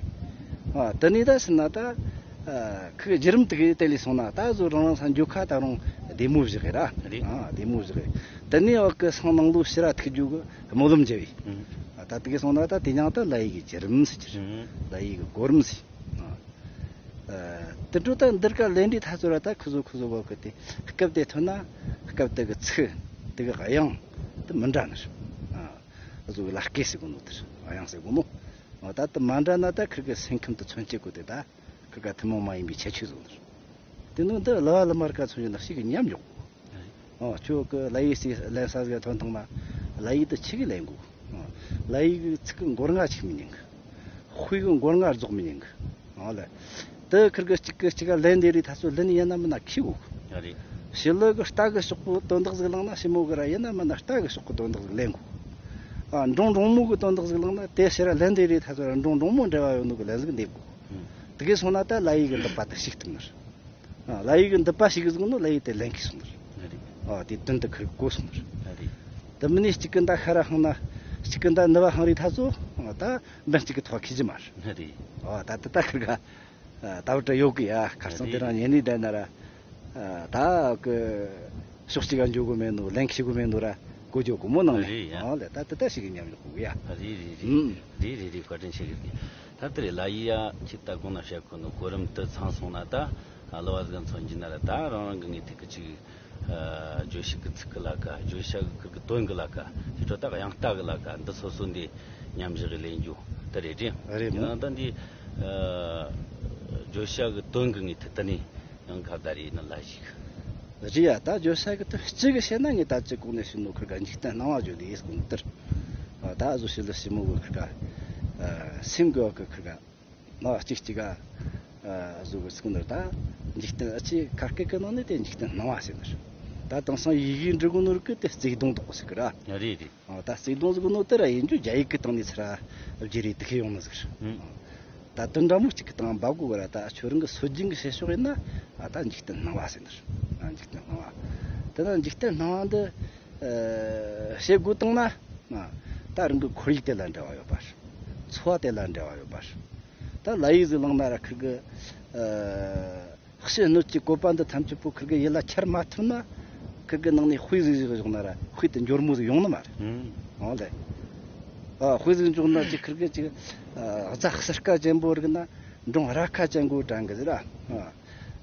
ཨ་དེ་ནས་ད་ཟེར་ན་ད་ཨ་ཁི་བརྒྱུད་རིམ་དེ་གི་དེ་ལས་སོང་ན་ད་གཟོད་རང་རང་ས་འགྱོ་ཁ་ད་རུང་བདེ་མོ་བཞག་གི་ར། རེད། ཨ་བདེ་མོ་བཞག་གི། དེ་ནས་འོག་གི་སང་ནང་ལོ་ཕྱི་ར་ཐུག་རྒྱུ་གི་སྨོན་ལམ་བརྒྱབ་བས། ཨ་ད་དེ་གི་སོང་ན་ད་དེ་ཉང་ད་ལ་ཡི་གི་བརྒྱུད་རིམ་ཟེར་གྱི་རེད། ལ་ཡི་གི་གོ་རིམ་ཟེར། ཨ་དེ་འཕྲོ་ད་འདིར་ཀ་ལས་འདྲི་ཐ་ཚོ་ར་ད་ཁུ་ཚོ་ཁུ་ཚོ་བོ་གི་དེ་སྐབས་དེ་ཐོན་ན་སྐབས་དེ་གི་ཚིག་དེ་གི་དབྱངས་ མི་འདྲ་ནི་རེད། ཨ་བཟོ་གི་ལ་སྐད་ཟེར་གོ་ནོ་དེར་དབྱངས་ཟེར་གོ་ནོ། ཨ་ད་དེ་མ་འདྲ་ན་ད་ཁིར་གི་སེམས་ཁམས་དེ་མཚོན་བྱེད་གོ་དེ་ད་ཁིར་ག་ཐུན་མོང་མ་ཡིན་པའི་ཁྱད་ཆོས་བཟོ་ནི་རེད། དེ་ནི་འདི་གླུ་བ་གླུ་མ་རིག་ག་མཚོན་རྒྱུ་ན་ཞིག་གི་ཉམས་འཇོག་གོ། ཨོ་ཁྱོད་ཀྱི་གླུ་ཡིག་སི་ལེན་ས་ཟིག་ཐོན་ཐང་མ། གླུ་ཡིག་དེ་ཆི་གི་ལེན་གོ། ཨོ་གླུ་ཡིག་གི་ཚིག་གི་མགོ་རྔ་ཆིག་མི་ཉན་གི། དཔེ་གི་མགོ་རྔ་རྫོགས་མི་ཉན་གི། ཨོ་ལེ། དེ་ཁིར་གི་གཅིག་གི་གཅིག་ག་ལེན་དེ་རི་ཐ་ཚོ་ལེན་ཡིན་ན་མིན་ན་ཁི་གོ། ཨ་རེད། ཞི་ལུ་གི་རྟ་གི་ཤོག་པོ་དོན་དག་ཟིག་བླངས་ན་ཞི་མོ་གི་ར་ཡིན་ན་མིན་ན་རྟ་གི་ཤོག་པོ་དོན་དག་ཟིག་ལེན་གོ། ཨ་འབྲོང་འབྲོང་མོ་གི་དོན་དག་ཟིག་བླངས་ན་དེ་ཕྱིར་ར་ལེན་དེ་རི་ཐ་ཚོ་ར་འབྲོང་འབྲོང་མོ་འབྲེལ་བ་ཡོད་ནོ་གི་ལེན་ཟིག་འདེབས་གོ། ཨུ། དེ་གི་སོང་ན་ད་གླུ་ཡིག་གི་མདུད་པ་དེ་ཞིག་ཐུབ་ནི་རེད། ཨ་གླུ་ཡིག་གི་མདུད་པ་ཞིག་གི་ཟུག་ནོ་གླུ་ཡིག་དེ་ལེན་ཁི་སོང་ནི་རེད། ཨ་རེད། ཨ་དེ་དོན་དེ་ཁིར་གོ་སོང་ནི་རེད། ཨ་རེད། དེ་མིན་ནི་གཅིག་གི་མདའ་ཤ་ར་འཕངས་ན་གཅིག་གི་མདའ་ནུ་བ་འཕངས་རི་ཐ་ཚོ་ད་འབེན་གཅིག་གི་ཐོག་ཁི་ཅི་མ་རེད། ཨ་རེད། ཨ་ད་དེ་ད་ཁིར་ག་ད་བར་དུ་ཡོད་གི་ཡ། ཁར་སང་དེ་རང་ཉེ་ནི་བསྡད་ན་ར་ད་གི་ཕྱོགས་གཅིག་ག་འཇོག་གི་མེད་ནོ་ལེན་ཁི་གི་མེད་ནོ་ར་གོ་འཇོག་གི་མོ་ནང་ནས། ཨ་རེད་ཡ། ཨ་ལེ་ད་དེ་ད་ཞིག་གི་ཉམས་ཡོད་གི་ཡ། ཨ་རེད་རེད་རེད། ཨུམ། རེད་རེད་རེད། བཀའ་དྲིན་ཆེ་གི་རེད། ད་དེ་རེད། གླུ་ཡིག་ཡ་ཁྱེད་ད་གོང་ན་བཤད་གོ་ནོ་གོ་རིམ་དུ་ཚང་སོང་ན་ད་གླུ་བ་ཟིག་མཚོན་གྱི་ན་ར་ད་རང་རང་གི་ངའི་ཐད་ཀི་ཅིག་ཨ་བརྗོད་བྱེད་ཀྱི་ཚིག་གི་ལ་ཀ། བརྗོད་བྱ་གི་ཁུར་གི་དོན་གི་ལ་ཀ། དེ་འཕྲོ་ད་དབྱངས་རྟ་གི་ལ་ཀ་འདི་སོ་སོ་འདི་མཉམ་བཞག་གི་ལེན་རྒྱུ་དེ་རེད་དྲན། རེད་མོ། ཡང་ད་འདི་ཨ་བརྗོད་བྱ་གི་དོན་གི་ངའི་ཐད་ད་ནི་ཡང་ཁ་བརྡ་རེད་ན་ལ་ཞིག་རེད་ཡ། ད་བརྗོད་བྱ་གི་དོན་སྤྱི་གི་བཤད་ན་ངས་ད་ཅི་གོང་ནས་བཤད་ནོ་ཁུར་ག་འཇིག་རྟེན་སྣང་བ་བརྗོད་ལས་ཡིན་སྐོར་ནོ་དེར། ད་བཟོ་བྱེད་ལ་ཞིབ་མོ་གི་ཁུར་ག་སེམས་གི་བ་གི་ཁུར་ག་ནོ་གཅིག་གཅིག་ག་བཟོ་གི་ཚིག་འདིར་ད་འཇིག་རྟེན་ཨ་ཆེ་ཁ་སྐད་ཀྱི་ནང་ནས་དེ་འཇིག་རྟེན་སྣང་བ་ཟེར་ནི་རེད། ད་དེང་སང་ཡི་གེ་འབྲི་གོ་ནོ་རིགས་ཀྱི་དེ་བརྩེགས་གདོང་དག་ཟེར་གི་ར། རེད་རེད། ཨ་ད་བརྩེགས་གདོང་ཟེར་གོ་ནོ་དེ་ར་ཡིན་རྒྱུ་རྒྱ་ཡིག་གི་སྟེང་ནས་ཚུར་བརྗེ་རེས་དེ་ཁས་ཡོང་ནི་ཟིག་རེད། ཨུ། ད་དོན་འདྲ་མོ་གཅིག་གི་སྟེང་འབབ་དགོས་གི་ར། ད་ཁྱོད་རང་གི་སྲོལ་རྒྱུན་གི་བཤད་ཕྱོགས་ཡིན་ན་ཨ་ད་འཇིག་རྟེན་སྣང་བ་ཟེར་ནི་རེད། ཨ་འཇིག་རྟེན་སྣང་བ། དེ་ན་འཇིག་རྟེན་སྣང་བ་འདི་ཨ་བཤད་དགོས་བཏང་ན། ཨ་ད་རང་གི་ཁོར་ཡུག་དེ་ལ་འབྲེལ་བ་ཡོད་པ་རེད། འཚོ་བ་དེ་ལ་འབྲེལ་བ་ཡོད་པ་རེད། ད་གླུ་ཡིག་ཟིག་བླངས་ན་ར་ཁུར་གི་ཨ་ཕྱི་སྣོད་ཀྱི་བཀོད་པ་འདི་ཐམས་ཅད་པོ་ཁུར་གི་ཡིད་ལ་འཆར་མ་ཐུབ་ན། ཁུར་གི་ནང་ནས་དཔེ་ཟིག་བཞག་བཞག་ན་ར་དཔེ་དེ་འབྱོར་མོ་ཟིག་ཡོང་ནི་མ་རེད། ཨང་ལེ། ཨ་དཔེ་ཟིག་འཇོག་ན་ཅིག་ཁུར་གི་ཅིག་ཨ་རྫ་གསེར་ཀ་ཅན་པོ་རིག་ན་འབྲོང་རྭ་ཁ་ཅན་པོ་དྲན་གི་ཟེར་ར།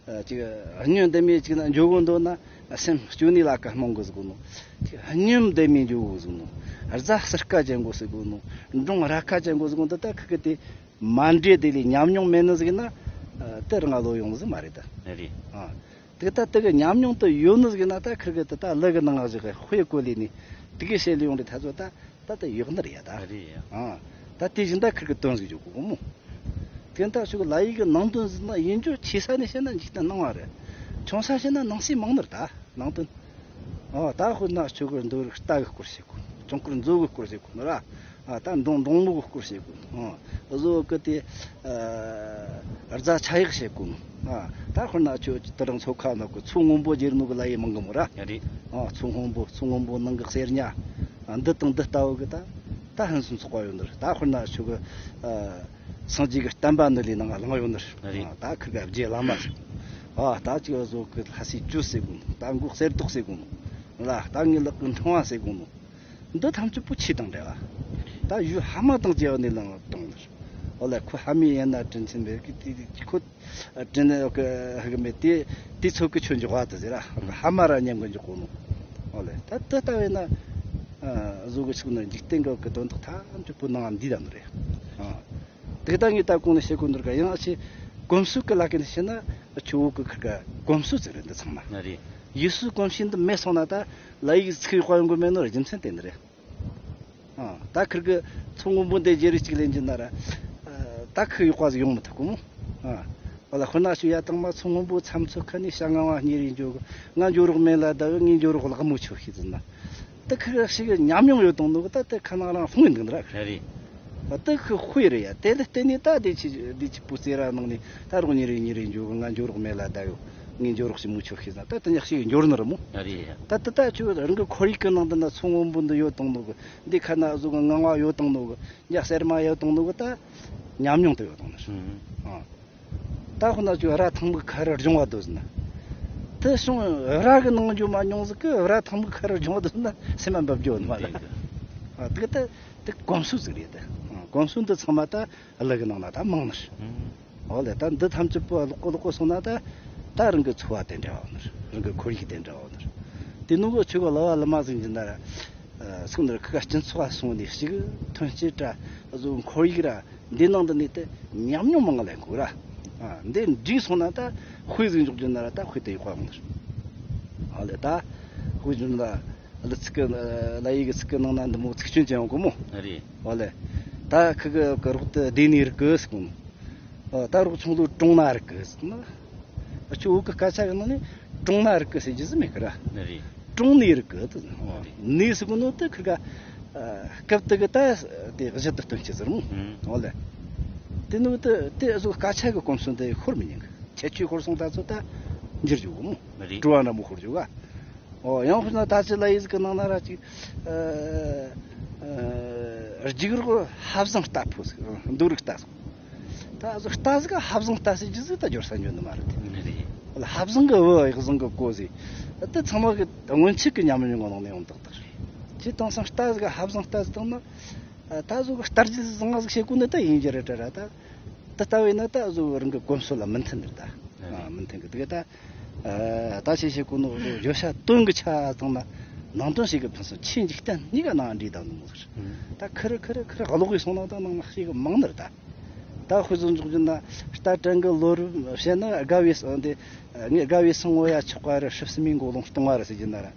ཨ་ཅིག་སྨྱོན་ལྡེམ་མེ་ཅིག་ན་འཇོག་གོ་འདོད་ན་སེམས་སྐྱོ་ནི་ལ་ཀ་རྨོངས་གི་ཟེར་གོ་ནོ། ཅིག་སྨྱོན་ལྡེམ་མེ་འཇོག་གོ་ཟེར་གོ་ནོ། རྫ་གསེར་ཀ་ཅན་པོ་ཟེར་གོ་ནོ། འབྲོང་རྭ་ཁ་ཅན་པོ་ཟེར་གོ་ནོ། ད་ཁུར་གི་དེ་མ་འདྲེས་དེ་ལས་ཉམས་མྱོང་མེད་ནི་ཟིག་ན། ཨ་དེ་རང་ལོ་ཡོང་ཟིག་མ་རེད་ད། རེད། ཨ་དེ་ད་དེ་གི་ཉམས་མྱོང་དེ་ཡོད་ནི་ཟིག་ན་ད་ཁུར་གི་དེ་ད་གླུ་གི་ནང་ང་ཟིག་གི་དཔེ་བཀོད་ལས་ནི་དེ་གི་བཤད་ལས་ཡོང་རེད་ད་ཚོ་ད། ད་དེ་ཡག་ནི་རེད་ཡ་ད། རེད་ཡ། ཨ་ད་དེ་བཞིན་ད་ཁུར་གི་དོན་ཟིག་འཇོག་གོ་མོ། དེ་ད་ཆུ་གི་གླུ་ཡིག་གི་ནང་དོན་ཟིག་ན་ཡིན་རྒྱུ། ཆེ་ས་ནས་བཤད་ན་འཇིག་རྟེན་སྣང་བ་རེད། ཆུང་ས་བཤད་ན་ནང་གསེས་མང་ནི་རེད་ད་ནང་དོན། ཨོ་ད་དཔེར་ན་ཆོ་གར་འདུག་རྟ་གི་སྐོར་བཤད་གོ། ཆུང་ཁར་མཛོ་གི་སྐོར་བཤད་གོ་ནི་ར། ཨ་ད་འབྲོང་འབྲོང་མོ་གི་སྐོར་བཤད་གོ། ཨོ་བཟོ་གི་དེ་ཨ་རྫ་ཆ་ཡག་བཤད་གོ་ནི། ཨ་ད་དཔེར་ན་ཆོ་དེ་རིང་མཚོ་ཁ་ནང་གི་མཚོ་སྔོན་པོ་རྒྱུག་ནོ་གི་གླུ་ཡིག་མང་གི་མོ་ར། ཡ་རེད། ཨ་མཚོ་སྔོན་པོ། མཚོ་སྔོན་པོ་ནང་གི་གསེར་ཉ། ཨ་འདི་དང་འདི་ལྟ་བུ་གི་ད་ད་ཕུན་སུམ་ཚོགས་པ་ཡོད་ནི་རེད། ད་དཔེར་ན་ཆོ་གི་ཨ་སངས་རྒྱས་ཀྱི་བསྟན་པ་འདི་ལས་ནང་བླངས་ཡོད་ནི་རེད། རེད། ཨ་ད་ཁུར་ག་རྗེ་བླ་མ་ཟེར་གོ་ནོ། ཨ་ད་ཅིག་བཟོ་གི་ལྷ་སའི་ཇོ་ཟེར་གོ་ནོ། ད་མགོ་གསེར་མདོག་ཟེར་གོ་ནོ། ལ་ད་ངའི་ལག་གི་འཕྲེང་བ་ཟེར་གོ་ནོ། འདི་ཐམས་ཅད་པོ་ཆོས་དང་འབྲེལ་བ། ད་ཡུལ་ཕ་མ་དང་བཅས་པ་ནས་བླངས་བཏང་ནི་རེད། ཨོ་ལེ་ཁོ་ཕ་མའི་ཡན་ན་དྲིན་ཆེན་པས་ཀི་དེ་ཁོ་དྲིན་ཧ་གི་མེད་དེ། དེ་ཚོ་གི་ཆོས་འཇོག་པ་དེ་ཟེར་ར། ཕ་མ་ར་མཉམ་གི་འཇོག་གོ་ནོ། ཨོ་ལེ་ད་དེ་ལྟ་བས་ན་ཨ་བཟོ་གི་ཆུག་ན་འཇིག་རྟེན་གི་གི་དོན་དག་ཐམས་ཅད་པོ་ནང་འདི་ལ་ནི་རེད། ཨ་དེ་ད་ངས་ད་གོང་ནས་བཤད་གོ་འདུག་ག་ཡང་ཨ་ཆེ་གོམས་སྲོལ་གི་ལ་ཀ་ནས་བཤད་ན་ཆུ་བོ་གི་ཁུར་ག་གོམས་སྲོལ་ཟེར་རེད་འདི་ཚང་མ། ཡ་རེད། ཡུལ་སྲོལ་གོམས་གཤིས་འདི་མེད་སོང་ན་ད་གླུ་ཡིག་ཚིག་ཡག་པ་ཡོང་གི་མེད་ནོ་རྒྱུ་མཚན་དེ་འདི་རེད། ཨ་ད་ཁུར་གི་མཚོ་སྔོན་པོ་འདི་རྒྱུག་རེས་གཅིག་ལེན་རྒྱུ་ན་ར། ཨ་ད་ཁུར་ཡག་པ་ཟིག་ཡོང་མི་ཐུབ་གོ་མོ། ཨ་བ་ལ་ཁོ་ན་ཞུ་ཡ་དང་མ་མཚོ་སྔོན་པོ་མཚམས་མཚོ་ཁ་ནས་བྱ་ངང་བ་གཉིས་རེ་འཇོག་གི། ང་འཇོག་རོགས་མེད་ལ་ད་གི། ངའི་འཇོག་རོགས་ལག་མོ་ཆོག་ཤེས་ཟིན་ན། ད་ཁུར་ཞིག་ཉམས་མྱོང་ཡོད་དང་ནོ་གི་ད་ད་ཁ་ནང་རང་ལྷུང་ཡིན་འདུག་ན་ར། རེད། ད་ཁུ་དཔེ་རེད་ཡ། དེ་ལ་བརྟེན་ནས་ད་དེ་ཆི་དེ་ཆི་པུ་ཙེ་ར་ནང་ནས་ད་རོགས་གཉིས་རེ་གཉིས་རེ་འཇོག་གི། ང་འཇོག་རོགས་མེད་ལ་ད་གི། ངའི་འཇོག་རོགས་ཞིག་མུ་ཆོག་ཤེས་ན་ད་དེ་ཉག་ཞིག་འབྱོར་ནི་རེད་མོ། ཡ་རེད་ཡ། ད་ད་ད་ཁྱོད་རང་གི་ཁོར་ཡུག་གི་ནང་དུ་ན་མཚོ་སྔོན་པོ་འདི་ཡོད་དང་ནོ་གི། འདི་ཁ་ན་བཟོ་གི་ངང་བ་ཡོད་དང་ནོ་གི། ཉག་གསེར་མ་ཡོད་དང་ནོ་གི། ད་ཉམས་མྱོང་དུ་ཡོད་དང་ནི་རེད། ཨང་། ད་ཁོ་ན་ཁྱོད་ར་ཐང་གི་ཁ་རུ་སྦྱོང་བ་འདོད་ཟིན་ན། དེ་སོང་ར་གི་ནང་འཇུ་མ་མྱོང་ཟིག་གི་ར་ཐང་གི་ཁ་རུ་སྦྱོང་བ་འདོད་ཟིན་ན་སེམས་མ་འབབ་རྒྱུ་ནི་མ་ལ། ཨ་དེ་གི་ད་དེ་གོམས་སྲོལ་ཟིག་རེད་དེ། ཨང་། གོམས་སྲོལ་འདི་ཚང་མ་ད་གླུ་གི་ནང་ན་ད་མང་ནི་རེད། ཨོ་ལེ་ད་འདི་ཐམས་ཅད་པོ་ཀློག་གོ་ཀློག་གོ་སོང་ན་ད་ད་རང་གི་འཚོ་བ་དེ་འདྲ་བ་ནི་རེད། རང་གི་ཁོར་ཡུག་དེ་འདྲ་བ་ནི་རེད། དེ་ནུ་གི་ཆུ་གི་གླུ་བ་གླུ་མ་ཟིག་འཇི་ན་ར། ཚིག་འདིར་ཁི་ག་སྤྱི་ཚོགས་སོང་ནས་ཞིག་ཐོན་སྐྱེད་ར་བཟོ་ཁོར་ཡུག་ར་འདི་ནང་དུ་གནས་ཏེ་ཉམས་མྱོང་མང་ལས་འགོ་ར། འདི་འགྲིག་སོང་ན་ད་དཔེ་ཟིག་འཇོག་རྒྱུ་ན་ར་ད་དཔེ་དེ་ཡག་པ་ཡོང་ནི་རེད། ཨ་ལས་ད་དཔེ་བརྗོད་ན་ལ་ཚིག་གི་ལ་ཡིག་གི་ཚིག་གི་ནང་ན་འདི་མོ་ཚིག་སྐྱོན་ཅན་ཡོང་གོ་མོ། རེད། ཨ་ལས་ད་ཁི་གི་གི་རོགས་དེ་བདེ་ནི་རིག་གི་ཟེར་གོ་མོ། ད་རོགས་ཆུང་ལོ་གྲོང་ན་རིག་གི་ཟེར་ན། ཁྱོད་བོད་གི་སྐད་ཆ་གི་ནང་ནས་གྲོང་ན་རིག་གི་ཟེར་རྒྱུ་ཟིག་མེད་གི་ར། ནི་རེད། གྲོང་ནས་རིག་གི་དེ། ཨོ་རེད། ནས་ཟེར་གོ་ནོ་དེ་ཁི་ག་སྐབས་དེ་གི་ད་དེ་གཞི་དུ་སྟོན་ཆེ་ཟེར་མོ། ཨོ་ལེ། དེ་ནོ་དེ་དེ་ཨ་ཟུག་སྐད་ཆ་གི་གོམས་སྲོལ་དེ་ཤོར་མི་ཉན་གི། ཁྱད་ཆོས་ཤོར་སོང་ད་ཚོ་ད་འགྱུར་འཇུག་གི་མོ། ནི་རེད། བྲོ་བ་འདྲ་མོ་ཤོར་འཇུག་ག། ཨོ་ཡང་ཁོ་ན་ད་ཅི་ལ་ཡིག་གི་ནང་ན་ར་ཅིག་ཨ་ཨ་རྒྱུགས་རོགས་ཧ་བཟང་ལྟ་ཕོ་ཟིག་འདུག་རིགས་ལྟ་ཟིག་ད་ཟིག་ལྟ་ཟིག་ཧ་བཟང་ལྟ་ཟིག་རྒྱུ་ཟིག་ད་འབྱོར་ས་འཇོན་ནི་མ་རེད་དེ། ནི་རེད། ཧ་བཟང་གི་བུ་ཡག་བཟང་གི་གོ་ཟིག་ད་ཚང་མ་གི་སྔོན་ཆད་གི་ཉམས་མྱོང་གི་ནང་ནས་ཡོང་དག་དག་རེད། ཅི་དང་སང་ལྟ་ཟིག་ཧ་བཟང་ལྟ་ཟིག་དང་ན་ད་ཟིག་ལྟ་རྒྱུ་ཟིག་བཟང་ཟིག་བྱེད་གོ་ནི་ད་ཡིན་རྒྱུ་རེད་དྲ་ར། ད་ད་ལྟ་བས་ན་ད་ཟིག་རང་གི་གོམས་སྲོལ་ལ་མི་མཐུན་ནི་རེད་ད། ཨ་མི་མཐུན་གི་དེ་གི་ད། ད་ཆེ་ཤེས་ཀུན་ནོ་བརྗོད་བྱ་དོན་གྱི་ཆ་དང་ན་ནང་དོན་ཞིག་གི་ཕུན་སུམ་ཆེ་འཇིག་རྟེན་གཉིས་ཀ་ནང་འདྲིས་དང་ནོ་ཟེར། ད་ཁིར་ཁིར་ཁིར་ཀློག་གི་སོང་ན་ད་ནང་ན་ཞིག་གི་མང་ནར་ད། ད་དཔེ་བཟོ་འཇོག་རྒྱུ་ན་རྟ་བྲན་གི་ལོ་རབས་བཤད་ན་དགའ་བའི་སང་དེ་ངས་དགའ་བའི་སང་ངོ་ཡ་ཆོག་པ་རེད། ཧྲིབ་སི་མིན་གོ་ལོང་སྟོང་བ་རེད་ཟེར་རྒྱུ་ན་ར།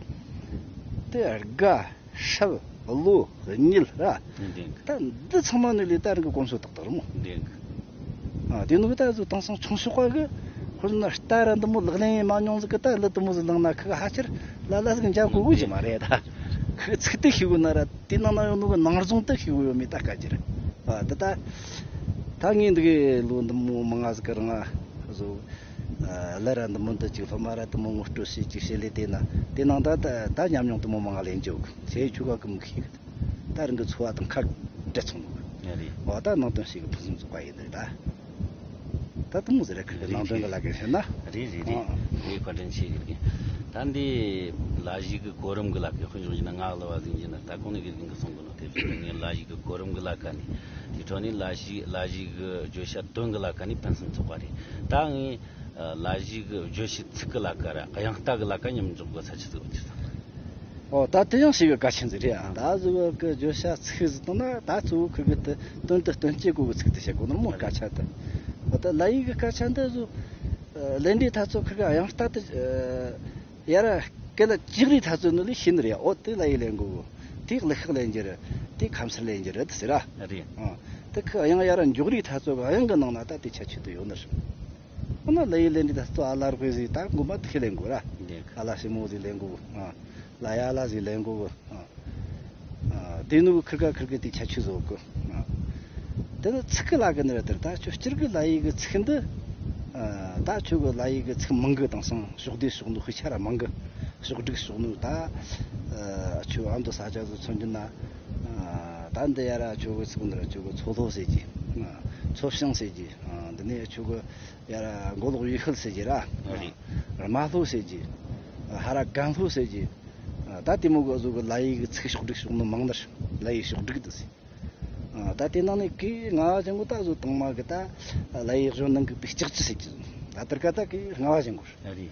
དེ་དགའ། ཧྲབ། གློ། གཉིད་ར། འདེང་གི། ད་འདི་ཚང་མ་ནི་ལས་ད་རང་གི་གོམས་སྲོལ་ཏག་ཏག་རེད་མོ། འདེང་གི། ཨ་དེ་ནུ་གི་ད་གཟོད་དེང་སང་ཆུང་ཤོག་པ་གི་ཧོར་ན་རྟ་ར་འདི་མོ་ལག་ལེན་ཡེ་མ་མྱོང་ཟིག་གི་ད་ལི་དུ་མོ་ཟིག་ལང་ན་ཁི་ག་ཧ་ཆེར་ལ་ལ་ཟིག་འཇམ་ཁུ་གུ་ཅི་མ་རེད་ད། ཁི་གི་ཚིག་དེ་ཤི་གུ་ན་ར་དེ་ནང་ན་ཡོད་ནུ་གི་ནང་རྫོང་དེ་ཤི་གུ་ཡོད་མེད་ད་ག་ཅི་རེད། ཨ་དེ་ད་ད་ངས་འདི་གི་ལོ་འདི་མོ་མང་ང་ཟིག་གི་རང་ང་གཟོད། ལར་འདི་མོ་འདི་ཅིག་སློབ་མ་ར་འདི་མོ་ངོ་སྤྲོད་བྱེད་ཅིག་བྱེད་ལས་དེ་ན་དེ་ནང་ད་ད་ད་ཉམས་མྱོང་འདི་མོ་མང་ལེན་འཇོག་ཚེ་ཆུ་ག་གི་མི་ཤེས་གི། ད་རང་གི་འཚོ་བ་དང་ཁ་བྲལ་སོང་ནོ་གི། ཡ་རེད། འོ་ད་ནང་དོན་ཞིག་གི་ཕུན་སུམ་ཚོགས་པ་ཡིན་ནི་རེད་ད། ད་དུ་མོ་ཟེར་ར་ཁི་གི་ནང་དོན་གི་ལ་གི་ཟེར་ན། རེད་རེད་རེད། ཨ་རེད། བཀའ་དྲིན་ཆེ་གི་རེད། ད་འདི་ལ་གཞི་གི་གོ་རིམ་གི་ལ་གི་དཔེ་འཇོག་ཡིན་ན་ང་ལ་བ་ཟིན་གྱི་ན་ད་གོང་ནས་གི་རིང་གི་སོང་གི་ནོ་དེ་ཚོ་ངས་ལ་གཞི་གི་གོ་རིམ་གི་ལ་ཀ་ནས་དེ་འཕྲོ་ནས་ལ་གཞི་ལ་གཞི་གི་བརྗོད་བྱ་དོན་གི་ལ་ཀ་ནས་ཕུན་སུམ་ཚོགས་པ་རེད། ད་ངས་ལ་གཞི་གི་བརྗོད་བྱའི་ཚིག་གི་ལ་ཀ་ར་དབྱངས་རྟ་གི་ལ་ཀ་མཉམ་འཇོག་གི་ས་ཆ་ཟིག་ཡོད་ཀྱི་ད། ཨོ་ད་དེ་ཡང་ཞིག་གི་གལ་ཆེན་ཟིག་རེད་ཨ། ད་གཟོད་གི་བརྗོད་བྱ་ཚིག་ཟིག་དང་ན་ད་གཙོ་བོ་ཁི་གི་དེ་དོན་དུ་དོན་སྐྱེད་གོ་གི་ཚིག་དེ་བཤད་གོ་ནི་མོ་སྐད་ཆ་དེ། ཨོ་ད་ལ་ཡིག་གི་སྐད་ཆ་འདི་གཟོད་ལེན་འདྲའི་ཐ་ཚོ་ཁི་གི་དབྱངས་རྟ་དེ་ཡར་སྐད་ལ་ཅིག་རི་ཐ་ཚོ་ནི་ལས་ཤེས་ནི་རེད། ཨོ་དེ་ལ་ཡི་ལེན་གོ་གི། དེ་ལ་ཤག་ལེན་རྒྱུ་རེད། དེ་ཁམས་སར་ལེན་རྒྱུ་རེད་ཟེར་ར། རེད། ཨ་དེ་ཁི་དབྱངས་ཡར་འཇོག་རི་ཐ་ཚོ་གི་དབྱངས་གི་ནང་ན་ད་དེ་ཁྱད་ཆོས་དེ་ཡོད་ནི་རེད། ཨ་ན་ལ་ཡི་ལེན་རི་ཐ་ཚོ་ཨ་ལ་རོགས་ཟིག་ད་མགོ་མ་དེ་ཁི་ལེན་གོ་ར། རེད། ཨ་ལ་ཞི་མོ་ཟིག་ལེན་གོ་གི། ཨ་ལ་ཡ་ལ་ཟིག་ལེན་གོ་གི། ཨ་དེ་ནུ་ཁིར་ཀ་ཁིར་ཀ་དེ་ཁྱད་ཆོས་བཟོ་གི། ཨ་དེ་ནི་ཚིག་གི་ལ་གི་ནི་རེད་དེར་ད་ཁྱོད་སྤྱིར་གི་ལ་ཡི་གི་ཚིག་འདི། ཨ་ད་ཁྱོད་གི་ལ་ཡི་གི་ཚིག་མང་གི་དེང་སང་ཕྱོགས་བསྡུས་ཕྱོགས་ནུ་ཤི་ཆ་ར་མང་གི། ཕྱོགས་བསྒྲིགས་ཕྱོགས་ནུ་ད། ཨ་ཁྱོད་ཨ་མདོ་ས་ཆ་ཟིག་མཚོན་རྒྱུ་ན། ཨ་ད་འདི་ཡ་ར་ཁྱོད་གི་ཚིག་འདི་ར་ཁྱོད་གི་མཚོ་ལྷོ་ཟེར་གི། ཨ་མཚོ་བྱང་ཟེར་གི། ཨ་འདི་ནས་ཁྱོད་གི་ཡ་ར་མགོ་ལོག་ཡུལ་ཤུལ་ཟེར་གི་ར། རེད། རྨ་ལྷོ་ཟེར་གི། ཧ་ར་གན་ལྷོ་ཟེར་གི། ད་དེ་མོ་གི་བཟོ་གི་ལ་ཡི་གི་ཚིག་ཕྱོགས་བསྒྲིགས་ཕྱོགས་ནི་མང་ནར་ལ་ཡི་ཕྱོགས་བསྒྲིགས་དུ་ཟེར། ད་དེ་ནང་ནས་གི་ང་བ་ཅན་གོ་ད་བཟོ་དང་མ་གི་ད་ལ་ཡི་གཞོན་ནང་གི་པི་ལྕགས་ཅི་ཟེར་གི་ད་དེར་ཀ་ད་གི་ང་བ་ཅན་གོ་རེད།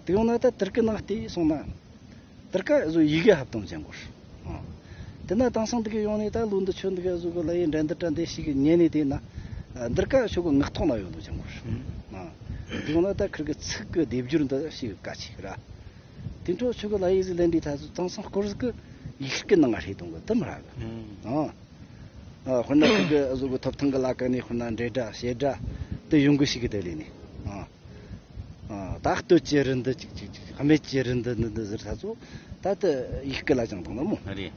དེ་ཡོང་ན་ད་དེར་ཀི་ནང་བལྟས་སོང་ན། དེར་ཀ་བཟོ་ཡི་གེ་ཧབ་ཏོང་ཅན་གོ་རེད། དེ་ན་དེང་སང་དེ་གི་ཡོང་ནས་ད་ལོ་འདི་ཆོ་འདི་ག་བཟོ་གི་ལ་ཡི་འགྲན་བསྡུར་དྲ་འདི་ཞིག་གི་ཉན་ནས་དེ་ན་འདིར་ཀ་ཆོ་གི་ངག་ཐོག་ན་ཡོད་ལོ་ཅན་གོ་རེད། དེ་ཡོང་ན་ད་ཁིར་གི་ཚིག་གི་སྡེབ་སྦྱོར་འདི་ཞིག་གི་ག་ཆེ་གི་ར། དེ་འཕྲོ་ཆུ་གི་ལ་ཡི་ཟི་ལེན་དི་ཐ་སུ་ཚང་སང་སྐོར་ཟི་གི་ཡིག་སྐད་ནང་ང་ཧྲེ་གཏོང་གི་དུ་མི་ར་གི། ཨང་། ཨ་དཔེར་ན་ཁུ་གི་ཨ་ཟུ་གི་ཐོབ་ཐང་གི་ལ་ཀ་ནས་དཔེར་ན་འབྲེལ་སྒྲ་བྱེད་སྒྲ་དུ་ཡོང་གི་ཞིག་གི་དེ་ལས་ནི། ཨང་། ཨ་ད་སྟོད་ཀྱི་རི་འདི་ཅིག་ཅིག་ཅིག་སྨད་ཀྱི་རི་འདི་འདི་འདི་ཟེར་ཐ་སུ་ད་དུ་ཡིག་སྐད་ལ་ཅང་དང་ན་མོ། རེད།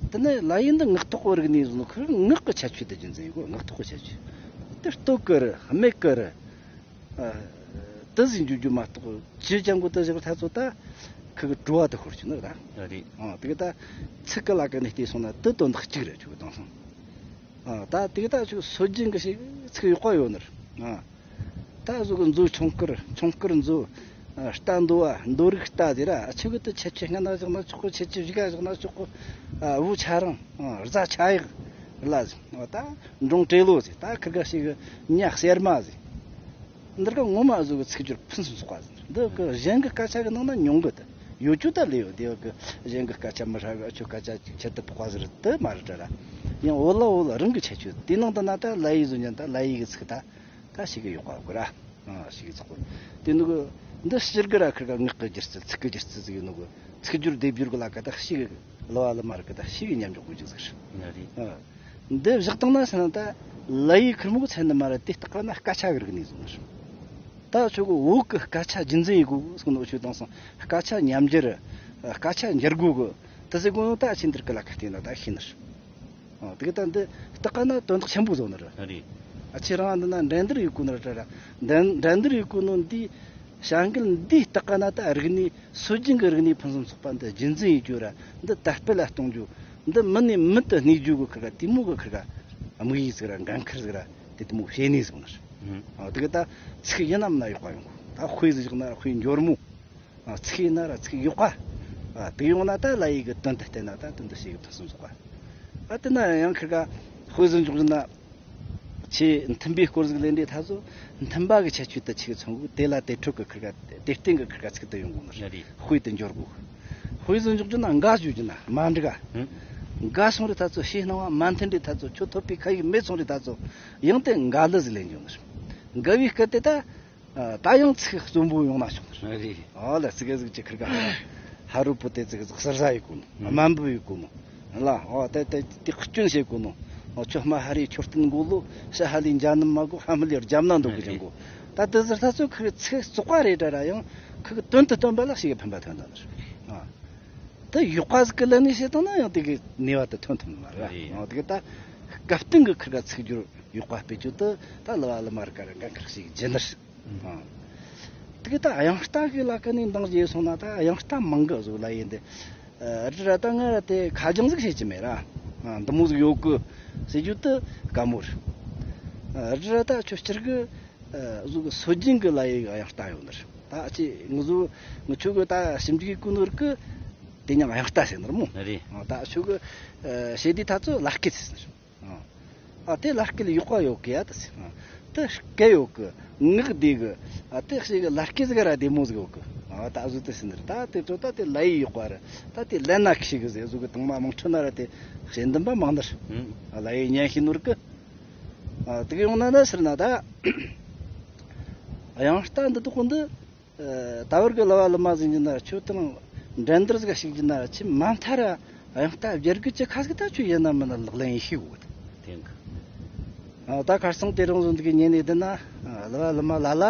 དེ་ནས་ལ་ཡི་འདི་ངག་ཐོག་གི་རིག་ནས་ཟུ་ནི་ཁུ་ངག་གི་ཁྱད་ཆོས་དེ་རྒྱུ་མཚན་ཡིན་གོ། ངག་ཐོག་གི་ཁྱད་ཆོས་དེ་སྟོད་ཀྱི་རི་སྨད་ཀྱི་རི། ཨ། དེ་ཟིན་རྒྱུ་རྒྱུ་མ་གཏོགས་ཅི་ཅང་གོ་དེ་ཟེར་ཐ་ཚོ་ད་ཁི་གི་བྲོ་བ་དེ་ཤོར་གྱི་ནི་ར། རེད། ཨ་དེ་གི་ད་ཚིག་གི་ལ་ཀ་ནས་བལྟས་སོང་ན་དེ་དོན་དག་གཅིག་རེད་ཆུ་གི་དང་སང་། ཨ་ད་དེ་གི་ད་ཆུ་སྲོལ་རྒྱུན་གི་ཞིག་ཚིག་ཡག་པ་ཡོད་ནི་ར། ཨ་ད་ཟུ་གི་མཛོ་ཆུང་དཀར་ཆུང་དཀར་མཛོ། ཨ་རྟ་འདོ་བ་འདོ་རིགས་རྟ་དེ་ར་ཆུ་གི་དེ་ཆེ་ཆེ་སྔ་ན་བཞག་ན་ཆོག་གི། ཆེ་ཆེ་བཞི་ག་བཞག་ན་ཆོག་གི། ཨ་བུ་ཆ་རང་ཨ་རྫ་ཆ་ཡག་ལ་ཟིན་ཨ་ད་འབྲོང་བྲེ་ལོ་ཟིན་ད་ཁི་ག་ཞིག་གི་ཉ་གསེར་མ་ཟིན། འདིར་ཀ་ངོ་མ་བཟོ་གི་ཚིག་སྦྱོར་ཕུན་སུམ་ཚོགས་པ་ཟིན། འདི་ཀ་གཞན་གི་སྐད་ཆ་གི་ནང་ན་ཉུང་གི་དེ་ ཡོད་ཆོ་ད་ལས་ཡོད་དེ་ཡོད་གི། གཞན་གི་སྐད་ཆ་མི་ཧྲ་གི། ཨ་ཆོ་སྐད་ཆ་ཁྱད་དུ་འཕགས་པ་ཟེར་དུ་མ་རེད་དྲ་ར། ཡང་འོ་ལ་འོ་ལ་རང་གི་ཁྱད་ཆོས་དེ་ནང་དུ་ན་ད་ལ་ཡི་བཟོ་ཉན་ད་ལ་ཡི་གི་ཚིག་ད་ད་ཞིག་གི་ཡོད་པ་གོ་ར། ཨ་ཞིག་གི་ཚོགས་དེ་ནུ་གི་འདི་ཕྱིར་གི་ར་ཁིར་ག་ངག་གི་སྒྱུ་རྩལ་ཚིག་གི་སྒྱུ་རྩལ་ཟིག་ཡོད་ནུ་གི། ཚིག་སྦྱོར་སྡེབ་སྦྱོར་གི་ལ་ཀ་ད་ཞིག་གི་ལ་བ་ལ་མ་ར་ཀ་ད་ཞིག་གི་ཉམས་འཇོག་གི་ཅིག་ཟེར། ང་རེད། ཨ་འདི་བཞག་བཏང་ན་ཟེར་ན་ད་ལ་ཡི་ཁིར་མོ་གི་མཚན་ནི་མ་ར་དེ་ལྟ་ཀ་ན་སྐད་ཆ་གི་རིག་ནས་བཟུང་ནི་རེད། ད་ཆོ་གི་བོད་གི་སྐད་ཆ་རྒྱུན་འཛིན་ཡེད་དགོས་གསུངས་ནོ་ཆོས་དང་སོང་། སྐད་ཆ་ཉམས་འགྱུར། སྐད་ཆ་འགྱུར་དགོས་གི། དེ་ཟེར་གོ་ནོ་ད་ཆེ་འདིར་གི་ལ་ཁ་བལྟས་ན་ད་ཤེས་ནི་རེད། ཨ་དེ་གི་ད་འདི་ལྟ་ཀ་ན་དོན་དག་ཆེན་པོ་བཟོ་ནི་རེད། རེད། ཨ་ཆེ་རང་འདི་ན་འགྲན་བསྡུར་ཡེད་གོ་ནི་རེད་དྲ་ར། འགྲན་འགྲན་བསྡུར་ཡེད་གོ་ནོ་འདི་བྱ་འགུལ་འདི་ལྟ་ཀ་ན་ད་རིག་གནས་སྲོལ་རྒྱུན་གི་རིག་གནས་ཕུན་སུམ་ཚོགས་པ་འདི་རྒྱུན་འཛིན་ཡེད་རྒྱུ་ར། འདི་དར་སྤེལ་ལ་གཏོང་རྒྱུ། འདི་མི་ནས་མི་དུ་གནས་རྒྱུ་གི་ཁིར་ག་དེ་མོ་གི་ཁིར་ག་དམིགས་ཡུལ་ཟིག་ར་འགན་ཁུར་ཟིག་ར་དེ་དེ་མོ་བྱས་ནས་བཟུང་ནི་རེད། ཨ་དེ་གི་ད་ཚིག་ཡིན་ནམ་ན་ཡག་པ་ཡོང་གོ། ད་དཔེ་ཟིག་བཞག་ན་དཔེ་འབྱོར་མོ། ཨ་ཚིག་ཡིན་ན་ར་ཚིག་ཡག་པ། ཨ་དེ་ཡོང་ན་ད་ལ་ཡི་གི་དོན་དུ་བལྟས་ན་ད་དོན་དུ་ཞིག་གི་ཕུན་སུམ་ཚོགས་པ། ཨ་དེ་ན་ཡང་ཁིར་ག་དཔེ་ཟིག་འཇོག་ན། ཆེས་མཐུན་པའི་སྐོར་ཟིག་ལས་འདི་ད་ཚོ་མཐུན་པ་གི་ཁྱད་ཆོས་དུ་ཆེ་གི་མཚོན་གོ། དེ་ལ་དེ་འཕྲོད་གི་ཁིར་ག་དེ་སྟེང་གི་ཁིར་ག་ཚིག་དུ་ཡོང་གོ་ནི་རེད། དཔེ་དུ་འབྱོར་གོ། དཔེ་ཟིག་འཇོག་རྒྱུ་ན་འགའ་བརྗོད་རྒྱུ་ན་མ་འགྲིག་ག། འགའ་སོང་རི་ད་ཚོ་ཤེས་སྣང་བ་མ་མཐུན་རི་ད་ཚོ་ཁྱོད་ཐོབ་པའི་ཁ་ཡིག་མེད་སོང་རི་ད་ཚོ་ཡང་དེ་འགའ་ལི་ཟིག་ལེན་རྒྱུ་ནི་རེད། འགའ་བའི་སྐད་དེ་ད། ཨ་ད་ཡང་ཚིག་རྩོམ་པོ་ཡོང་ན་ཆོག་ནི་རེད། རེད། ཨོ་ལ་ཙི་གེ་ཟིག་ཅིག་ཁིར་ག་ཧ་རུ་པོ་དེ་ཙི་གེ་ཟིག་གསར་བཟའ་ཡི་གོ་ནོ། དམའ་འབུ་ཡི་གོ་ནོ། ལ་ཨོ་དེ་དེ་དེ་སྐྱོན་བྱེད་གོ་ནོ། ཨོ་ཁྱོད་སྨ་ཧ་རི་མཆོད་རྟེན་མགོ་ལོ་ཤ་ཧ་ལི་འཇའ་ནུ་མ་གོ་ཧ་མི་ལི་རྒྱབ་ན་འདུག་གི་ཅང་གོ། ད་དེ་ཟེར་ད་ཚོ་ཁིར་གི་ཚིག་བཙོག་པ་རེད་དྲ་ར་ཡང་ཁིར་གི་དོན་དུ་སྟོན་པ་ལ་ཞིག་གི་ཕན་པ་ཐོན་ད་ནི་རེད། ཨ་དེ་ཡག་པ་ཟིག་གི་ལ་ནི་བྱེད་དང་ན་ཡང་དེ་གི་ནུས་པ་དེ་ཐོན་ཐུབ་ནི་མ་རེད། རེད། ཨོ་དེ་གི་ད་སྐབས་སྟེང་གི་ཁིར་ག་ཚིག་སྦྱོར་ཡག་པ་སྤེལ་རྒྱུ་དེ་ད་ལ་བ་ལ་མ་རི་ཀ་ར་འགན་ཁུར་ཞིག་བྱེད་ནི་རེད། ཨ། དེ་གི་ད་དབྱངས་རྟ་གི་ལ་ཀ་ནས་འདང་རྒྱས་སོང་ན་ད་དབྱངས་རྟ་མང་གི་བཟོ་ལ་ཡིན་ཏེ། ཨ་རི་ར་ད་ང་ར་དེ་ཁ་རྒྱང་ཟིག་བྱེད་ཀྱི་མེད་ར། ཨ་འདི་མོ་ཟིག་ཡོད་གི་ཟེར་རྒྱུ་དེ་དཀའ་མོ་རེད། ཨ་རི་ར་ད་ཁྱོད་སྤྱིར་གི་ཨ་བཟོ་གི་སྲོལ་རྒྱུན་གི་ལ་ཡི་དབྱངས་རྟ་ཡོད་ནི་རེད། ད་ཅི་ང་ཚོ་ང་ཆོ་གི་ད་ཞིབ་འཇུག་གི་ཀུན་ནོར་གི་དེ་མྱང་དབྱངས་རྟ་ཟེར་ནི་རེད་མོ། རེད། ཨ་ད་ཆོ་གི་ཨ་བྱེད་དུས་ད་ཚོ་ལ་སྐད་ཟེར་ནི་རེད། ཨ། ཨ་དེ་ལ་སྐད་ཡག་པ་ཡོད་གི་ཡ་ད་ཟེར། ཨ་དེ་སྐད་ཡོད་གི། ངག་བདེ་གི། ཨ་དེ་ཞིག་གི་ལ་སྐད་ཟིག་ར་བདེ་མོ་ཟིག་ཡོད་གི། ཨ་ད་གཟོད་དེ་ཟེར་ནི་རེད། ད་དེ་ཚོ་ད་དེ་ལ་ཡི་ཡག་པ་རེད། ད་དེ་ལན་ན་ཁི་ཞིག་གི་ཟེར་གཟུགས་གི་དང་མ་མང་ཁྲོད་ན་ར་དེ་ཞེ་འདུན་པ་མང་ནི་རེད། ཨ་ལ་ཡི་ཉན་ཤེས་ནོར་གི། ཨ་དེ་གི་ཡོང་ན་ན་ཟེར་ན་ད། དབྱངས་རྟ་འདི་དག་འདི། ཨ་ད་བར་གི་ལ་བ་ལ་མ་ཟིན་གྱི་ན་ཆོས་དང་འགྲན་བསྡུར་ཟིག་ཞིག་གྱི་ན་ཆི་མ་མཐའ་ར་དབྱངས་རྟ་བརྒྱད་དགུ་ཅི་ཁ་ཟིག་ད་ཆོས་ཡིན་ན་མིན་ན་ལག་ལེན་ཡིན་ཤེས་གོ། དེང་གི་ཨ་ད་ཁར་སང་དེ་རིང་བཟོ་འདུག་གི་ཉན་ནས་བསྡད་ན་ལ་བ་ལ་མ་ལ་ལ་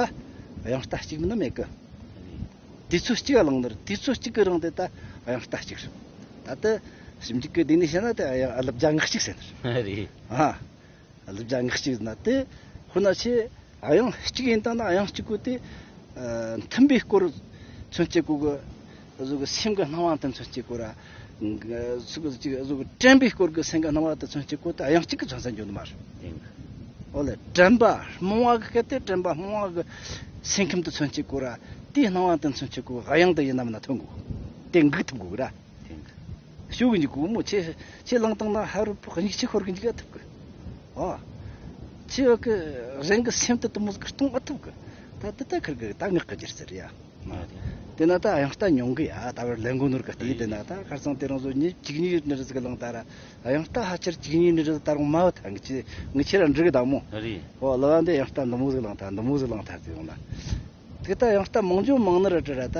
དབྱངས་རྟ་གཅིག་མིན་ན་མེད་གི། དུས་ཚོད་གཅིག་ག་བླངས་ནི་རེད། དུས་ཚོད་གཅིག་གི་རིང་དེ་ད་དབྱངས་རྟ་གཅིག་རེད། ད་ལྟ་ཞིབ་འཇུག་གི་སྡེ་ནས་བཤད་ན་དེ་ཨ་ལབ་རྒྱ་ངག་གཅིག་ཟེར་ནི་རེད། རེད། ཨ། ལུག་རྒྱ་ངག་གཅིག་ན་དེ་ཁོ་ན་ཆེ་དབྱངས་གཅིག་ཡིན་ད་ན་དབྱངས་གཅིག་གོ་དེ་ཨ་མཐུན་པའི་སྐོར་མཚོན་བྱེད་གོ་གི། གཟུགས་ཀྱི་སེམས་ཀྱི་སྣང་བ་དེ་མཚོན་བྱེད་གོ་ར། གཟུགས་ཀྱི་གཟུགས་ཀྱི་དྲན་པའི་སྐོར་གྱི་སེམས་ཀྱི་སྣང་བ་དེ་མཚོན་བྱེད་གོ་དེ་དབྱངས་གཅིག་གི་མཚོན་ས་འཇོག་ནི་མ་རེད། ཨོ་ལེ་དྲན་པ་རྨོངས་བ་གི་སྐད་དེ་དྲན་པ་རྨོངས་བ་གི་སེམས་ཁམས་དེ་མཚོན་བྱེད་གོ་ར། དེའི་སྣང་བ་དེ་མཚོན་བྱེད་གོ་དབྱངས་དེ་ཡིན་ན་མིན་ན་ཐོན་གོ། དེ་འགུག་ཐུབ་གོ་གི་ར། དེང་གི་ཤུགས་ཀྱི་འཇུག་གོ་མོ་ཆེ་ཆེ་ལངས་བཏང་ན་ཧ་རུ་ཕོག་གཉིས་ཆེ་ཤོར་གི་འཇུག་ཐུབ་གི། ཨོ། ཆེ་བ་གི་རང་གི་སེམས་དེ་དུ་མོ་ཟིག་གཏོང་ཨ་ཐུབ་གི། ད་དེ་ད་ཁིར་གི་ད་ངག་གི་སྒྱུ་རྩལ་རེད་ཡ། དེ་ན་ད་དབྱངས་རྟ་ཉུང་གི་ཡ་ད་བར་ལེན་གོ་ནོར་གི་དེ་དེ་ན་ད་ཁར་སང་དེ་རང་བཟོ་ཉིས་གཅིག་གཉིས་ནི་རི་ཟིག་ལངས་ད་ར་དབྱངས་རྟ་ཧ་ཆེར་གཅིག་གཉིས་ནི་རི་ད་རུང་མ་བ་ཐང་གི་ཆེ་ངི་ཆེ་ར་འགྲིག་གི་ད་མོ། རེད། ཨོ་ལ་བ་འདི་དབྱངས་རྟ་འདི་མོ་ཟིག་ལངས་ད་འདི་མོ་ཟིག་ལངས་ད་ཟིག་ཡོང་ན། དེ་ལྟ་ཡང་ལྟ་མང་རྒྱུ་མང་ནི་ར་དྲི་ར་ད།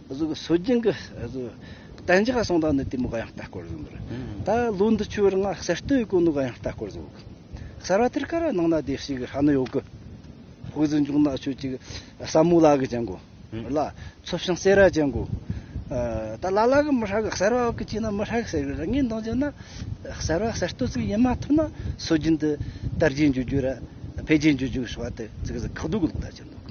གཟུགས་སྲོལ་རྒྱུན་གི་གཟུགས་གཏན་འཇགས་སོང་དང་ནི་དེ་མོ་ག་ཡང་ལྟ་སྐོར་བཟོ་འདུག་ད་ལོ་འདི་ཆུ་རིང་ང་གསར་གཏོད་གོ་ནོ་ག་ཡང་ལྟ་སྐོར་བཟོ་གི། གསར་བ་དེར་ཀ་ར་ནང་ན་དེ་ཞིག་ཧ་ནི་ཡོད་གི། དཔེ་ཟིན་འཇུག་ན་ཆུ་ཅིག་ས་མོ་ལ་གི་ཅན་གོ། ལ་ཚོ་ཤང་སེ་ར་ཅན་གོ། ད་ལ་ལ་གི་མི་ཧྲ་གི་གསར་བ་གི་ཅི་ན་མི་ཧྲ་གི་ཟེར་གི་ར་ངས་འདང་ཅན་ན། གསར་བ་གསར་གཏོད་ཅིག་ཡིན་མ་ཐུབ་ན་སྲོལ་རྒྱུན་དུ་དར་རྒྱས་འཇུག་རྒྱུ་ར་འཕེལ་རྒྱས་འཇུག་རྒྱུ་ཞུ་བ་དེ་ཅིག་ཟིག་ཁག་སྡུག་གི་ལུགས་ད་ཅན་འདུག་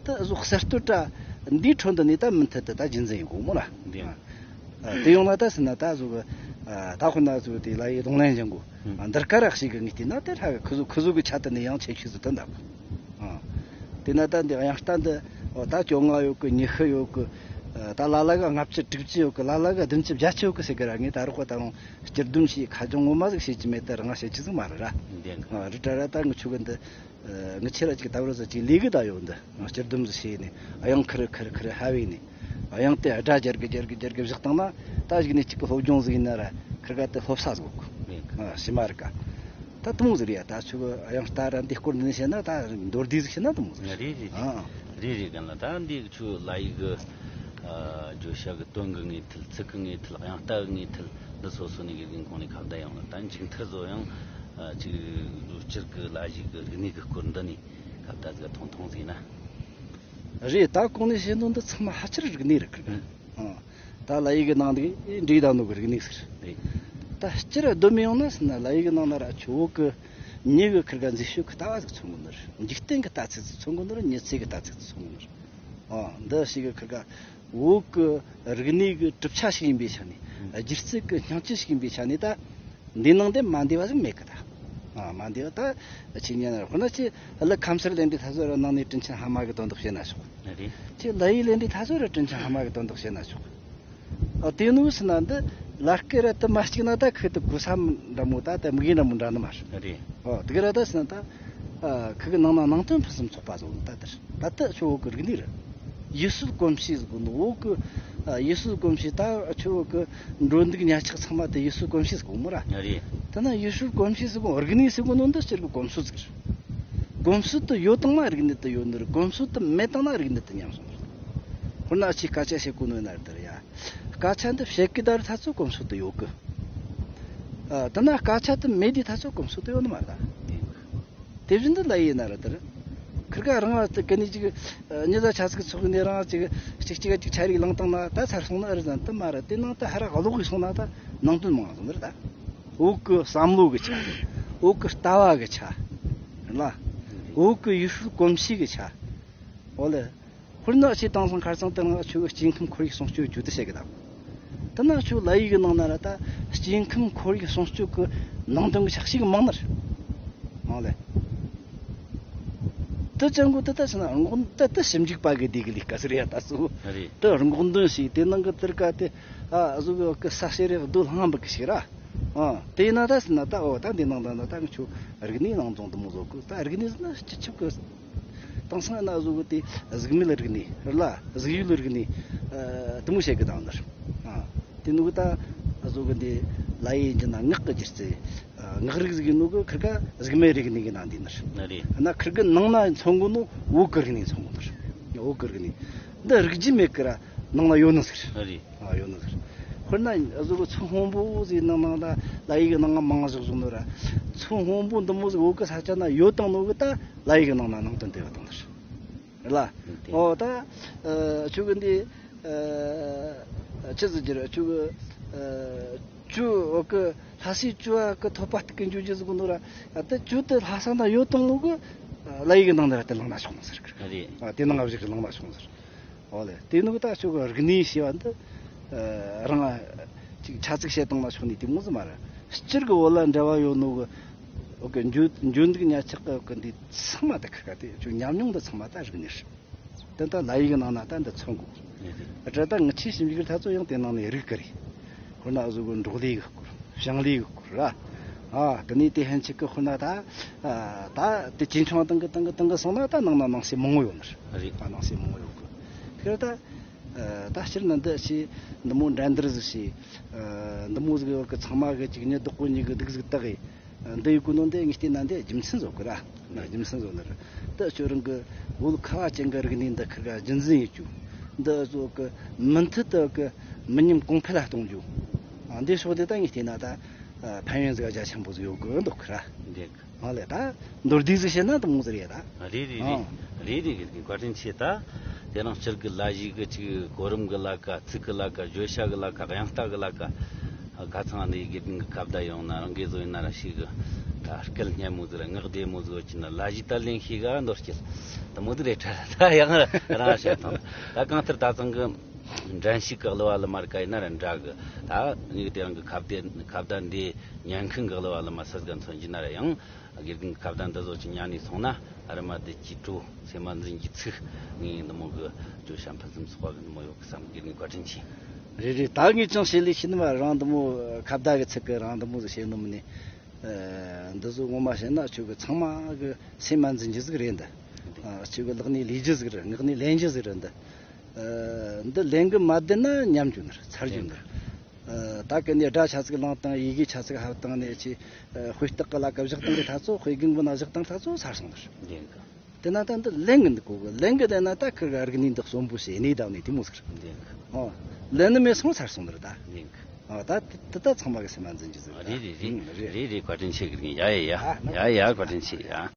ད་གཟུགས་གསར་གཏོད་དྲ་འདིའི་ཁྲོད་འདི་ནས་ད་མུ་མཐུད་དུ་ད་རྒྱུན་འཛིན་ཡིན་དགོས་མོ་ལ། འདི་ཡང་། དེ་ཡོང་ན་ད་ཟིན་ན་ད་གཟུགས་ད་ཁོ་ན་གཟུགས་དེ་ལ་ཡི་གདོང་ལེན་བྱེད་དགོས། འདིར་ཀ་རག་ཞིག་གི་ངས་བལྟས་ན་དེ་ཧྲ་གི་ཁུ་གཟུགས་ཁུ་གཟུགས་གི་ཆ་དེ་ནས་ཡང་ཆེ་ཆུ་ཟིག་ཏུ་འདབ། དེ་ན་ད་འདི་དབྱངས་རྟ་འདི་ད་བཅོ་ལྔ་ཡོད་གི་ཉི་ཤུ་ཡོད་གི། ད་ལ་ལ་ག་ལྔ་བཅུ་དྲུག་ཅུ་ཡོད་གི་ལ་ལ་ག་བདུན་ཅུ་བརྒྱད་ཅུ་ཡོད་གི་ཟེར་གི་ར་ངས་ད་རོགས་པ་ད་རུང་སྤྱིར་སྡོམ་ཞིག་ཁ་རྒྱུན་ངོ་མ་ཟིག་བྱེད་ཀྱི་མེད་དེ་རང་བྱེད་ཀྱི་ཟིག་མ་རེད་ར། འདི་ཡང་། རི་བྲ་ར་ད་ངི་ཆུ་གི་འདི། ངི་ཆེ་ར་ཅིག་ད་བར་ཟ་ཅིག་ལས་གི་ད་ཡོད་འདི་སྤྱིར་སྡོམ་ཟིག་བྱས་ནས་ཨ་ཡང་ཁིར་ཁིར་ཁིར་ཧ་བས་ནས། གཡང་དེ་སྒྲ་སྦྱར་གི་སྦྱར་གི་སྦྱར་གི་བཞག་བཏང་ན། ད་གཞུག་ནས་གཅིག་གི་སློབ་སྦྱོང་ཟིག་ཡིན་ན་ར་ཁིར་ག་དེ་སློབ་ས་ཟིག་གོ། ཨ་ཕྱི་མ་རིག་ག་ད་དུང་ཟིག་རེད་ཡ། ད་ཆུ་གི་གཡང་རྟ་ར་འདི་སྐོར་འདི་ནས་བཤད་ན། ད་མདོར་བསྡུས་ཟིག་བཤད་ན་དུང་ཟིག་རེད། རེད་རེད་ཨ། རེད་རེད་གན་ལ། ད་འདི་ཆུ་ལ་ཡིག་གི་ཨ་བརྗོད་བྱ་གི་དོན་གི་ངེས་ཚུལ། ཚིག་གི་ངེས་ཚུལ། གཡང་རྟ་གི་ངེས་ཚུལ་འདི་སོ་སོ་ནས་དགེ་རྒན་གོང་ནས་ཁ་བརྡ་ཡོང་ལ། ད་མཇུག་མཐར་བཟོ་ཡང་ཨ་ཅིག་སྤྱིར་གི་ལ་གཞས་གི་རིག་གནས་གི་སྐོར་འདི་ནས་ཁ་བརྡ་ཟིག་ཐུང་ཐུང་ཟིག་ཡིན་ན། རེད། ད་གོང་ནས་བཤད་ནོ་འདི་ཚང་མ་ཕལ་ཆེར་རིག་གནས་རེད་ཁིར་ག་ཨང་། ད་ལ་ཡིག་གི་ནང་འདི་འདྲེས་བསྡད་ནོ་གི་རིག་གནས་ཟིག་རེད། ད་སྤྱིར་སྡོད་མི་ཡོང་ན་ཟེར་ན། ལ་ཡིག་གི་ནང་ན་ར་ཆུ་བོད་གི་མྱི་གི་ཁིར་ག་མཛེས་དཔྱོད་གི་ལྟ་བ་ཟིག་མཚོན་གོ་ནི་རེད། འཇིག་རྟེན་གི་ལྟ་ཚུལ་ཟིག་མཚོན་གོ་ནི་རེད། མྱི་ཚེ་གི་ལྟ་ཚུལ་ཟིག་མཚོན་གོ་ནི་རེད། ཨང་། འདི་ཞིག་གི་ཁིར་ག་བོད་གི་རིག་གནས་གི་གྲུབ་ཆ་ཞིག་ཡིན་པའི་ཆ་ནས། སྒྱུ་རྩལ་གི་སྙིང་བཅུད་ཞིག་ཡིན་པའི་ཆ་ནས། ད་འདི་ནང་དེ་མ་འདི་བ་ཟིག་མེད་གི་ད། ཨ་མ་འདི་བ་ད་ཆི་ཉན་ན་ཁོ་ན་ཆི་ལ་ཁམས་སུ་ལེན་དུས་ཐ་ཚོ་ར་ནང་ནས་དྲིན་ཆེན་ཕ་མ་གི་དོན་དག་བཤད་ན་ཆོག་རེད། ཆི་ལ་ཡི་ལེན་དུས་ཐ་ཚོ་ར་དྲིན་ཆེན་ཕ་མ་གི་དོན་དག་བཤད་ན་ཆོག་ཨ་དེ་ནུ་སི་ན་འདི་ལ་སྐད་ར་དུ་མ་གཅིག་ན་ད་ཁི་དུ་གུ་སམ་འདྲ་མོ་ད་ད་མི་གི་འདྲ་མོ་འདྲ་ནི་མ་རེད། རེད། ཨོ་དེ་ག་ར་ད་སི་ན་ད་ཨ་ཁི་གི་ནང་ན་ནང་དོན་ཕུན་སུམ་ཚོགས་པ་ཟོ་ད་དེར། ད་ལྟ་ཆུ་བོད་གི་རིག་གནས་རེད། ཡུལ་སྲོལ་གོམས་གཤིས་ཟེར་གོ་ནོ་བོད་གི། ཨ་ཡུལ་སྲོལ་གོམས་གཤིས། ད་ཆུ་བོད་གི་འགྲོ་འདུག་ཉལ་འཆག་ཚང་མ་དེ་ཡུལ་སྲོལ་གོམས་གཤིས་ཟེར་གོ་མོ་ར། རེད། དེ་ན་ཡུལ་སྲོལ་གོམས་གཤིས་ཟེར་གོ་རིག་གནས་ཟེར་གོ་ནོ་འདི་སྤྱིར་གི་གོམས་སྲོལ་ཟིག་རེད། གོམས་སྲོལ་དུ་ཡོད་བཏང་ན་རིག་གནས་དུ་ཡོད་ནི་རེད། གོམས་སྲོལ་དུ་མེད་བཏང་ན་རིག་གནས་དུ་ཉམས་སོང་ནི་རེད། དཔེར་ན་ཨ་ཆི་སྐད་ཆ་བཤད་གོ་ནོ་ཡིན་ན་རེད་དེ་རེད་ཡ། སྐད་ཆ་འདི་བཤད་གི་ད་རེད་ཐ་ཚོ་གོམས་སྲོལ་དུ་ཡོད་གི། ཨ་དེ་ན་སྐད་ཆ་དུ་མེད་དེ་ཐ་ཚོ་གོམས་སྲོལ་དུ་ཡོད་ནི་མ་རེད་ད། དེ་བཞིན་དུ་ལ་ཡིན་ན་ར་དེར། ཁིར་ག་རང་ང་དེ་ག་ནས་ཅིག་ཉི་ཟླ་ཆ་ཚིག་ཚོགས་ནས་རང་ཅིག་ཅིག་ཅིག་ཅིག་ཆ་རིག་བླངས་བཏང་ན་ད་ཚར་སོང་ན་ཨེ་རེད་ཟེར་ན་དེ་མ་རེད། དེ་ནང་ད་ཧ་ར་གློག་གིས་སོང་ན་ད་ནང་དོན་མང་སོང་ནི་རེད་ད། བོད་ཀྱི་བསམ་བློ་གི་ཆ། བོད་ཀྱི་ལྟ་བ་གི་ཆ། ལ། བོད་ཀྱི་ཡུལ་སྲོལ་གོམས་གཤིས་གི་ཆ། འོ་ལེ། དཔེར་ན་ཆེ་དེང་སང་ཁ་སང་དེ་རིང་ཆོས་ཀྱི་སྐྱེ་ཁམས་ཁོར་ཡུག་སྲུང་སྐྱོབ་རྒྱུ་དེ་བཤད་གི་དང་། དེ་ན་ཆོས་ལ་ཡིག་གི་ནང་ན་ར་ད་སྐྱེ་ཁམས་ཁོར་ཡུག་སྲུང་སྐྱོབ་ཀྱི་ནང་དོན་གྱི་ཕྱག་ཕྱིག་མང་ནར། མང་ལེ། དེ་ཅན་གོ་དེ་ད་ཕྱི་ན་རང་དགོན་དེ་དེ་ཞིབ་འཇུག་པ་གི་དེ་གི་ལས་ཀ་ཟེར་ཡ་ད་སུ། རེད། དེ་རང་དགོན་འདོན་ཞིག་དེ་ནང་གི་དེར་ཀ་དེ་ཨ་ཟུ་གི་གི་ས་ཤེ་རེ་རྡོ་ལྷང་བ་གི་ཞིག་ར། ཨ་དེ་ན་ད་ཕྱི་ན་ད་འོ་ད་འདི་ནང་ད་ན་ད་ང་ཆོ་རིག་གནས་ནང་ཚོང་དུ་མོ་བཟོ་གི། ད་རིག་གནས་ཟེར་ན་སྤྱི་ཁྱབ་གི། དེང་སང་ན་བཟོ་གི་དེ་གཟུགས་མེད་རིག་གནས་ར་ལ་གཟུགས་ཡུལ་རིག་གནས་ཨ་དེ་མོ་བཤད་གི་དང་ནར། ཨ་དེ་ནུ་གི་ད་བཟོ་གི་འདི་ལ་ཡི་འཇི་ན་ངག་གི་སྒྱུ་རྩལ། ཨ་ངག་རིག་ཟིག་ཡིན་ནུ་གི་ཁིར་ག་གཟུགས་མེད་རིག་གནས་གི་ནང་འདི་ནར། ན་རེད། ན་ཁིར་གི་ནང་ན་མཚོན་གོ་ནུ་བོད་གི་རིག་གནས་མཚོན་གོ་ནར། བོད་གི་རིག་གནས་འདི་རིག་རྒྱུ་མེད་གི་ར་ནང་ན་ཡོད་ནི་ཟིག་ར། ན་རེད། ཨ་ཡོད་ནི་ཟིག་ར། དཔེར་ན་བཟོ་གི་ཚོ་སྔོན་པོ་ཟིག་ནང་ནང་ད་ལ་ཡི་གི་ནང་ང་མང་བཞག་བཟོ་ནུ་ར། ཚོ་སྔོན་པོ་འདི་མོ་ཟིག་བོད་གི་ས་ཆ་ན་ཡོད་དང་ནུ་གི་ད་ལ་ཡི་གི་ནང་ན་ནང་དོན་དེ་བ་དང་ནར། ལ། ཨོ་ད་ཆུ་གི་འདི་ཆི་ཟིག་གི་ར་ཆུ་གི་ཆུ་འོ་གི་ལྷ་སའི་ཆུ་བ་གི་ཐོབ་པ་ཏིག་གི་འཇུ་རྒྱུ་ཟིག་གི་ནོ་ར། ད་ཆུ་དེ་ལྷ་ས་ན་ཡོད་དང་ནོ་གི་ལ་ཡི་གི་ནང་ན་ར་དེ་ལངས་ན་ཆོག་ནི་ཟེར་གི་ར། དེ་ནང་ང་བཞག་གི་ལངས་ན་ཆོག་ནི་ཟེར། ཨོ་ལེ། དེ་ནུ་གི་ད་ཆུ་གི་རིག་གནས་ཞེས་པ་འདི་རང་ཅིག་ཆ་ཚིག་བཤད་བཏང་ན་ཆོག་ནི་དེ་མོ་ཟིག་མ་ར། སྤྱིར་གི་བོད་ལ་འབྲེལ་བ་ཡོད་ནོ་གི་འོ་གི་འཇུ་འཇུ་འདུག་ཉ་ཆག་གི་འདི་ཚང་མ་ད་ཁ་ཁ་དེ་ཆུ་ཉམས་མྱོང་འདི་ཚང་མ་ད་རིག་གནས་རེད། དེ་ད་ལ་ཡི་གི་ནང་ན་ད་འདི་མཚོན་དགོས། རེད་རེད། ད་ད་ང་ཆེས་ཞིབ་འཇུག་ད་ཚོ་ཡང་དེ་ནང་ནས་རིག་གི་རེད། ཁོ་ན་བཟོ་གི་འབྲོག་ལས་གི་སྐོར་ཞིང་ལས་གི་སྐོར་ར། ཨ་དེ་ནས་དེ་ཧན་ཆིག་གི་ཁོ་ན་ད་ད་དེ་ཅིན་ཆུང་དང་གི་དང་གི་དང་གི་སོང་ན་ད་ནང་ན་ནང་གསེས་མང་བོ་ཡོད་ནི་རེད། རེད། ཨ་ནང་གསེས་མང་བོ་ཡོད་གི། དེ་ད་ད་སྤྱིར་ན་འདི་ཞིག་འདི་མོ་འགྲན་བསྡུར་ཟིག་ཞིག་འདི་མོ་ཟིག་ཡོད་གི། ཚང་མ་གི་ཅིག་ཉི་ལྡོག་པོ་ཉིད་གི་སྡུག་ཟིག་བཏགས་གི། འདི་ཡི་ཀུན་སློང་དེ་ངས་བལྟས་ན་འདི་རྒྱུ་མཚན་བཟོ་གི་ར། རྒྱུ་མཚན་བཟོ་ནི་རེད། ད་ཁྱོད་རང་གི་བོད་ཁ་བ་ཅན་གི་རིག་གནས་འདི་ཁིར་ག་རྒྱུན་འཛིན་ཡེད་རྒྱུ། འདི་བཟོ་གི་མུ་མཐུད་དུ་གི་མི་ཉམས་གོང་འཕེལ་ལ་གཏོང་རྒྱུ། ཨ་འདི་ཕྱོགས་དེ་ད་ངས་བལྟས་ན་ད་ཨ་ཕན་ཡོན་ཟིག་རྒྱ་ཆེན་པོ་ཟིག་ཡོད་གི་འདུག་གི་ར། འདི་གི་ཨ་ལས་ད་མདོར་བསྡུས་ཟིག་བཤད་ན་དེ་མོ་ཟིག་རེད་ད། རེད་རེད་རེད། ཨང་། རེད་རེད་གི་བཀའ་དྲིན་ཆེ། ད་དེ་རིང་སྤྱིར་གི་ལ་གཞས་གི་ཅིག་གོ་རིམ་གི་ལ་ཀ། ཚིག་གི་ལ་ཀ། བརྗོད་བྱ་གི་ལ་ཀ། དབྱངས་རྟ་གི་ལ་ཀ། ཁ་ཚང་ནས་དགེ་རྒན་གི་ཁ་བརྡ་ཡོང་ན་རང་གི་བཟོ་ཡིན་ན་ར་ཞིག་གི་ད་སྐད་སྙན་མོ་ཟིག་ར་ངག་བདེ་མོ་ཟིག་ཡོད་ཀྱི་ན་ལ་གཞས་ད་ལེན་ཤེས་ག་མདོར་བསྐྱེད་དེ་མོ་ཟིག་རེད་ཁྲ། ད་ཡང་རང་བཤད་དང་ད་གང་ལྟར་ད་ཚང་གི་འགྲན་ཞུགས་གི་གླུ་བ་གླུ་མ་ར་ཀ་ཡིན་ན་ར་འདྲ་གི། ད་ངས་དེ་རང་གི་ཁ་བརྡ་ཁ་བརྡ་འདི་ཉན་མཁན་གི་གླུ་བ་གླུ་མ་སུ་ཟིག་མཚོན་གྱི་ན་ར་ཡང་། དགེ་རྒན་ཁ་བརྡ་འདི་ཚོ་ཅིག་ཉན་ནས་སོང་ན་ཨ་རི་མ་འདི་ཅི་སྤྲོ་སེམས་མ་འཛིན་གྱི་ཚིག་ངས་འདི་མོ་གི་བརྗོད་བྱ་ཕུན་སུམ་ཚོགས་པ་གི་འདི་མོ་ཡོད་གི་བསམ། དགེ་རྒན་བཀའ་དྲིན་ཆེ། རེད་རེད། ད་ངས་ཅང་བཤད་ལས་ཤེས་ནི་མ་རང་འདི་མོ་ཁ་བརྡ་གི་ཚིག་གི་རང་འདི་མོ་ཟིག་བཤད་ནི་མིན་ནི། ཨ་འདི་ཚོ་ངོ་མ་བཤད་ན་ཁྱོད་གི་ཚང་མ་གི་སེམས་མ་འཛིན་རྒྱུ་ཟིག་རེད་འདི། ཨ་ཁྱོད་གི་ལག་ནས་ལས་རྒྱུ་ཟིག་རེད། ངག་ནས་ལེན་རྒྱུ་ཟིག་རེད་འདི། ཨ། འདི་ལན་གི་མ་བསྡད་ན་ཉམས་འགྱོ་ནི་རེད། ཚར་འགྱོ་ནི་རེད། ཨ། ད་གི་ནས་སྒྲ་ཆ་ཚིག་བླངས་བཏང་། ཡི་གེ་ཆ་ཚིག་ཧབ་བཏང་ནས་ཆི། ཨ། དཔེ་རྟགས་གི་ལ་ཀ་བཞག་བཏང་གི་ཐ་ཚོ། དཔེ་རྒན་པོ་ན་བཞག་བཏང་ཐ་ཚོ་ཚར་སོང་ནི་རེད། ལན་གི། དེ་ན་ད་འདི་ལན་གི་འདི་གོ་གི། ལན་གི་དེ་ན་ད་ཁི་གི་རིག་གནས་འདི་གསོན་པོ་བྱས་ནས་བསྡད་ནས་དེ་མོ་ཟིག་རེད། ལན་གི། ཨོ། ལན་ནི་མེད་སོང་ཚར་སོང་ནི་རེད་ད། ལན་གི། ཨོ། ད་དེ་ད་ཚང་མ་གི་སེམས་ལ་འཛིན་རྒྱུ་ཟིག་རེད། རེད་རེད་རེད། ཨང་། རེད། རེད་རེད། བཀའ་དྲིན་ཆེ་གི། ཡ་ཡ་ཡ། ཨ། ཡ་ཡ། བཀའ་དྲིན་ཆེ་ཡ།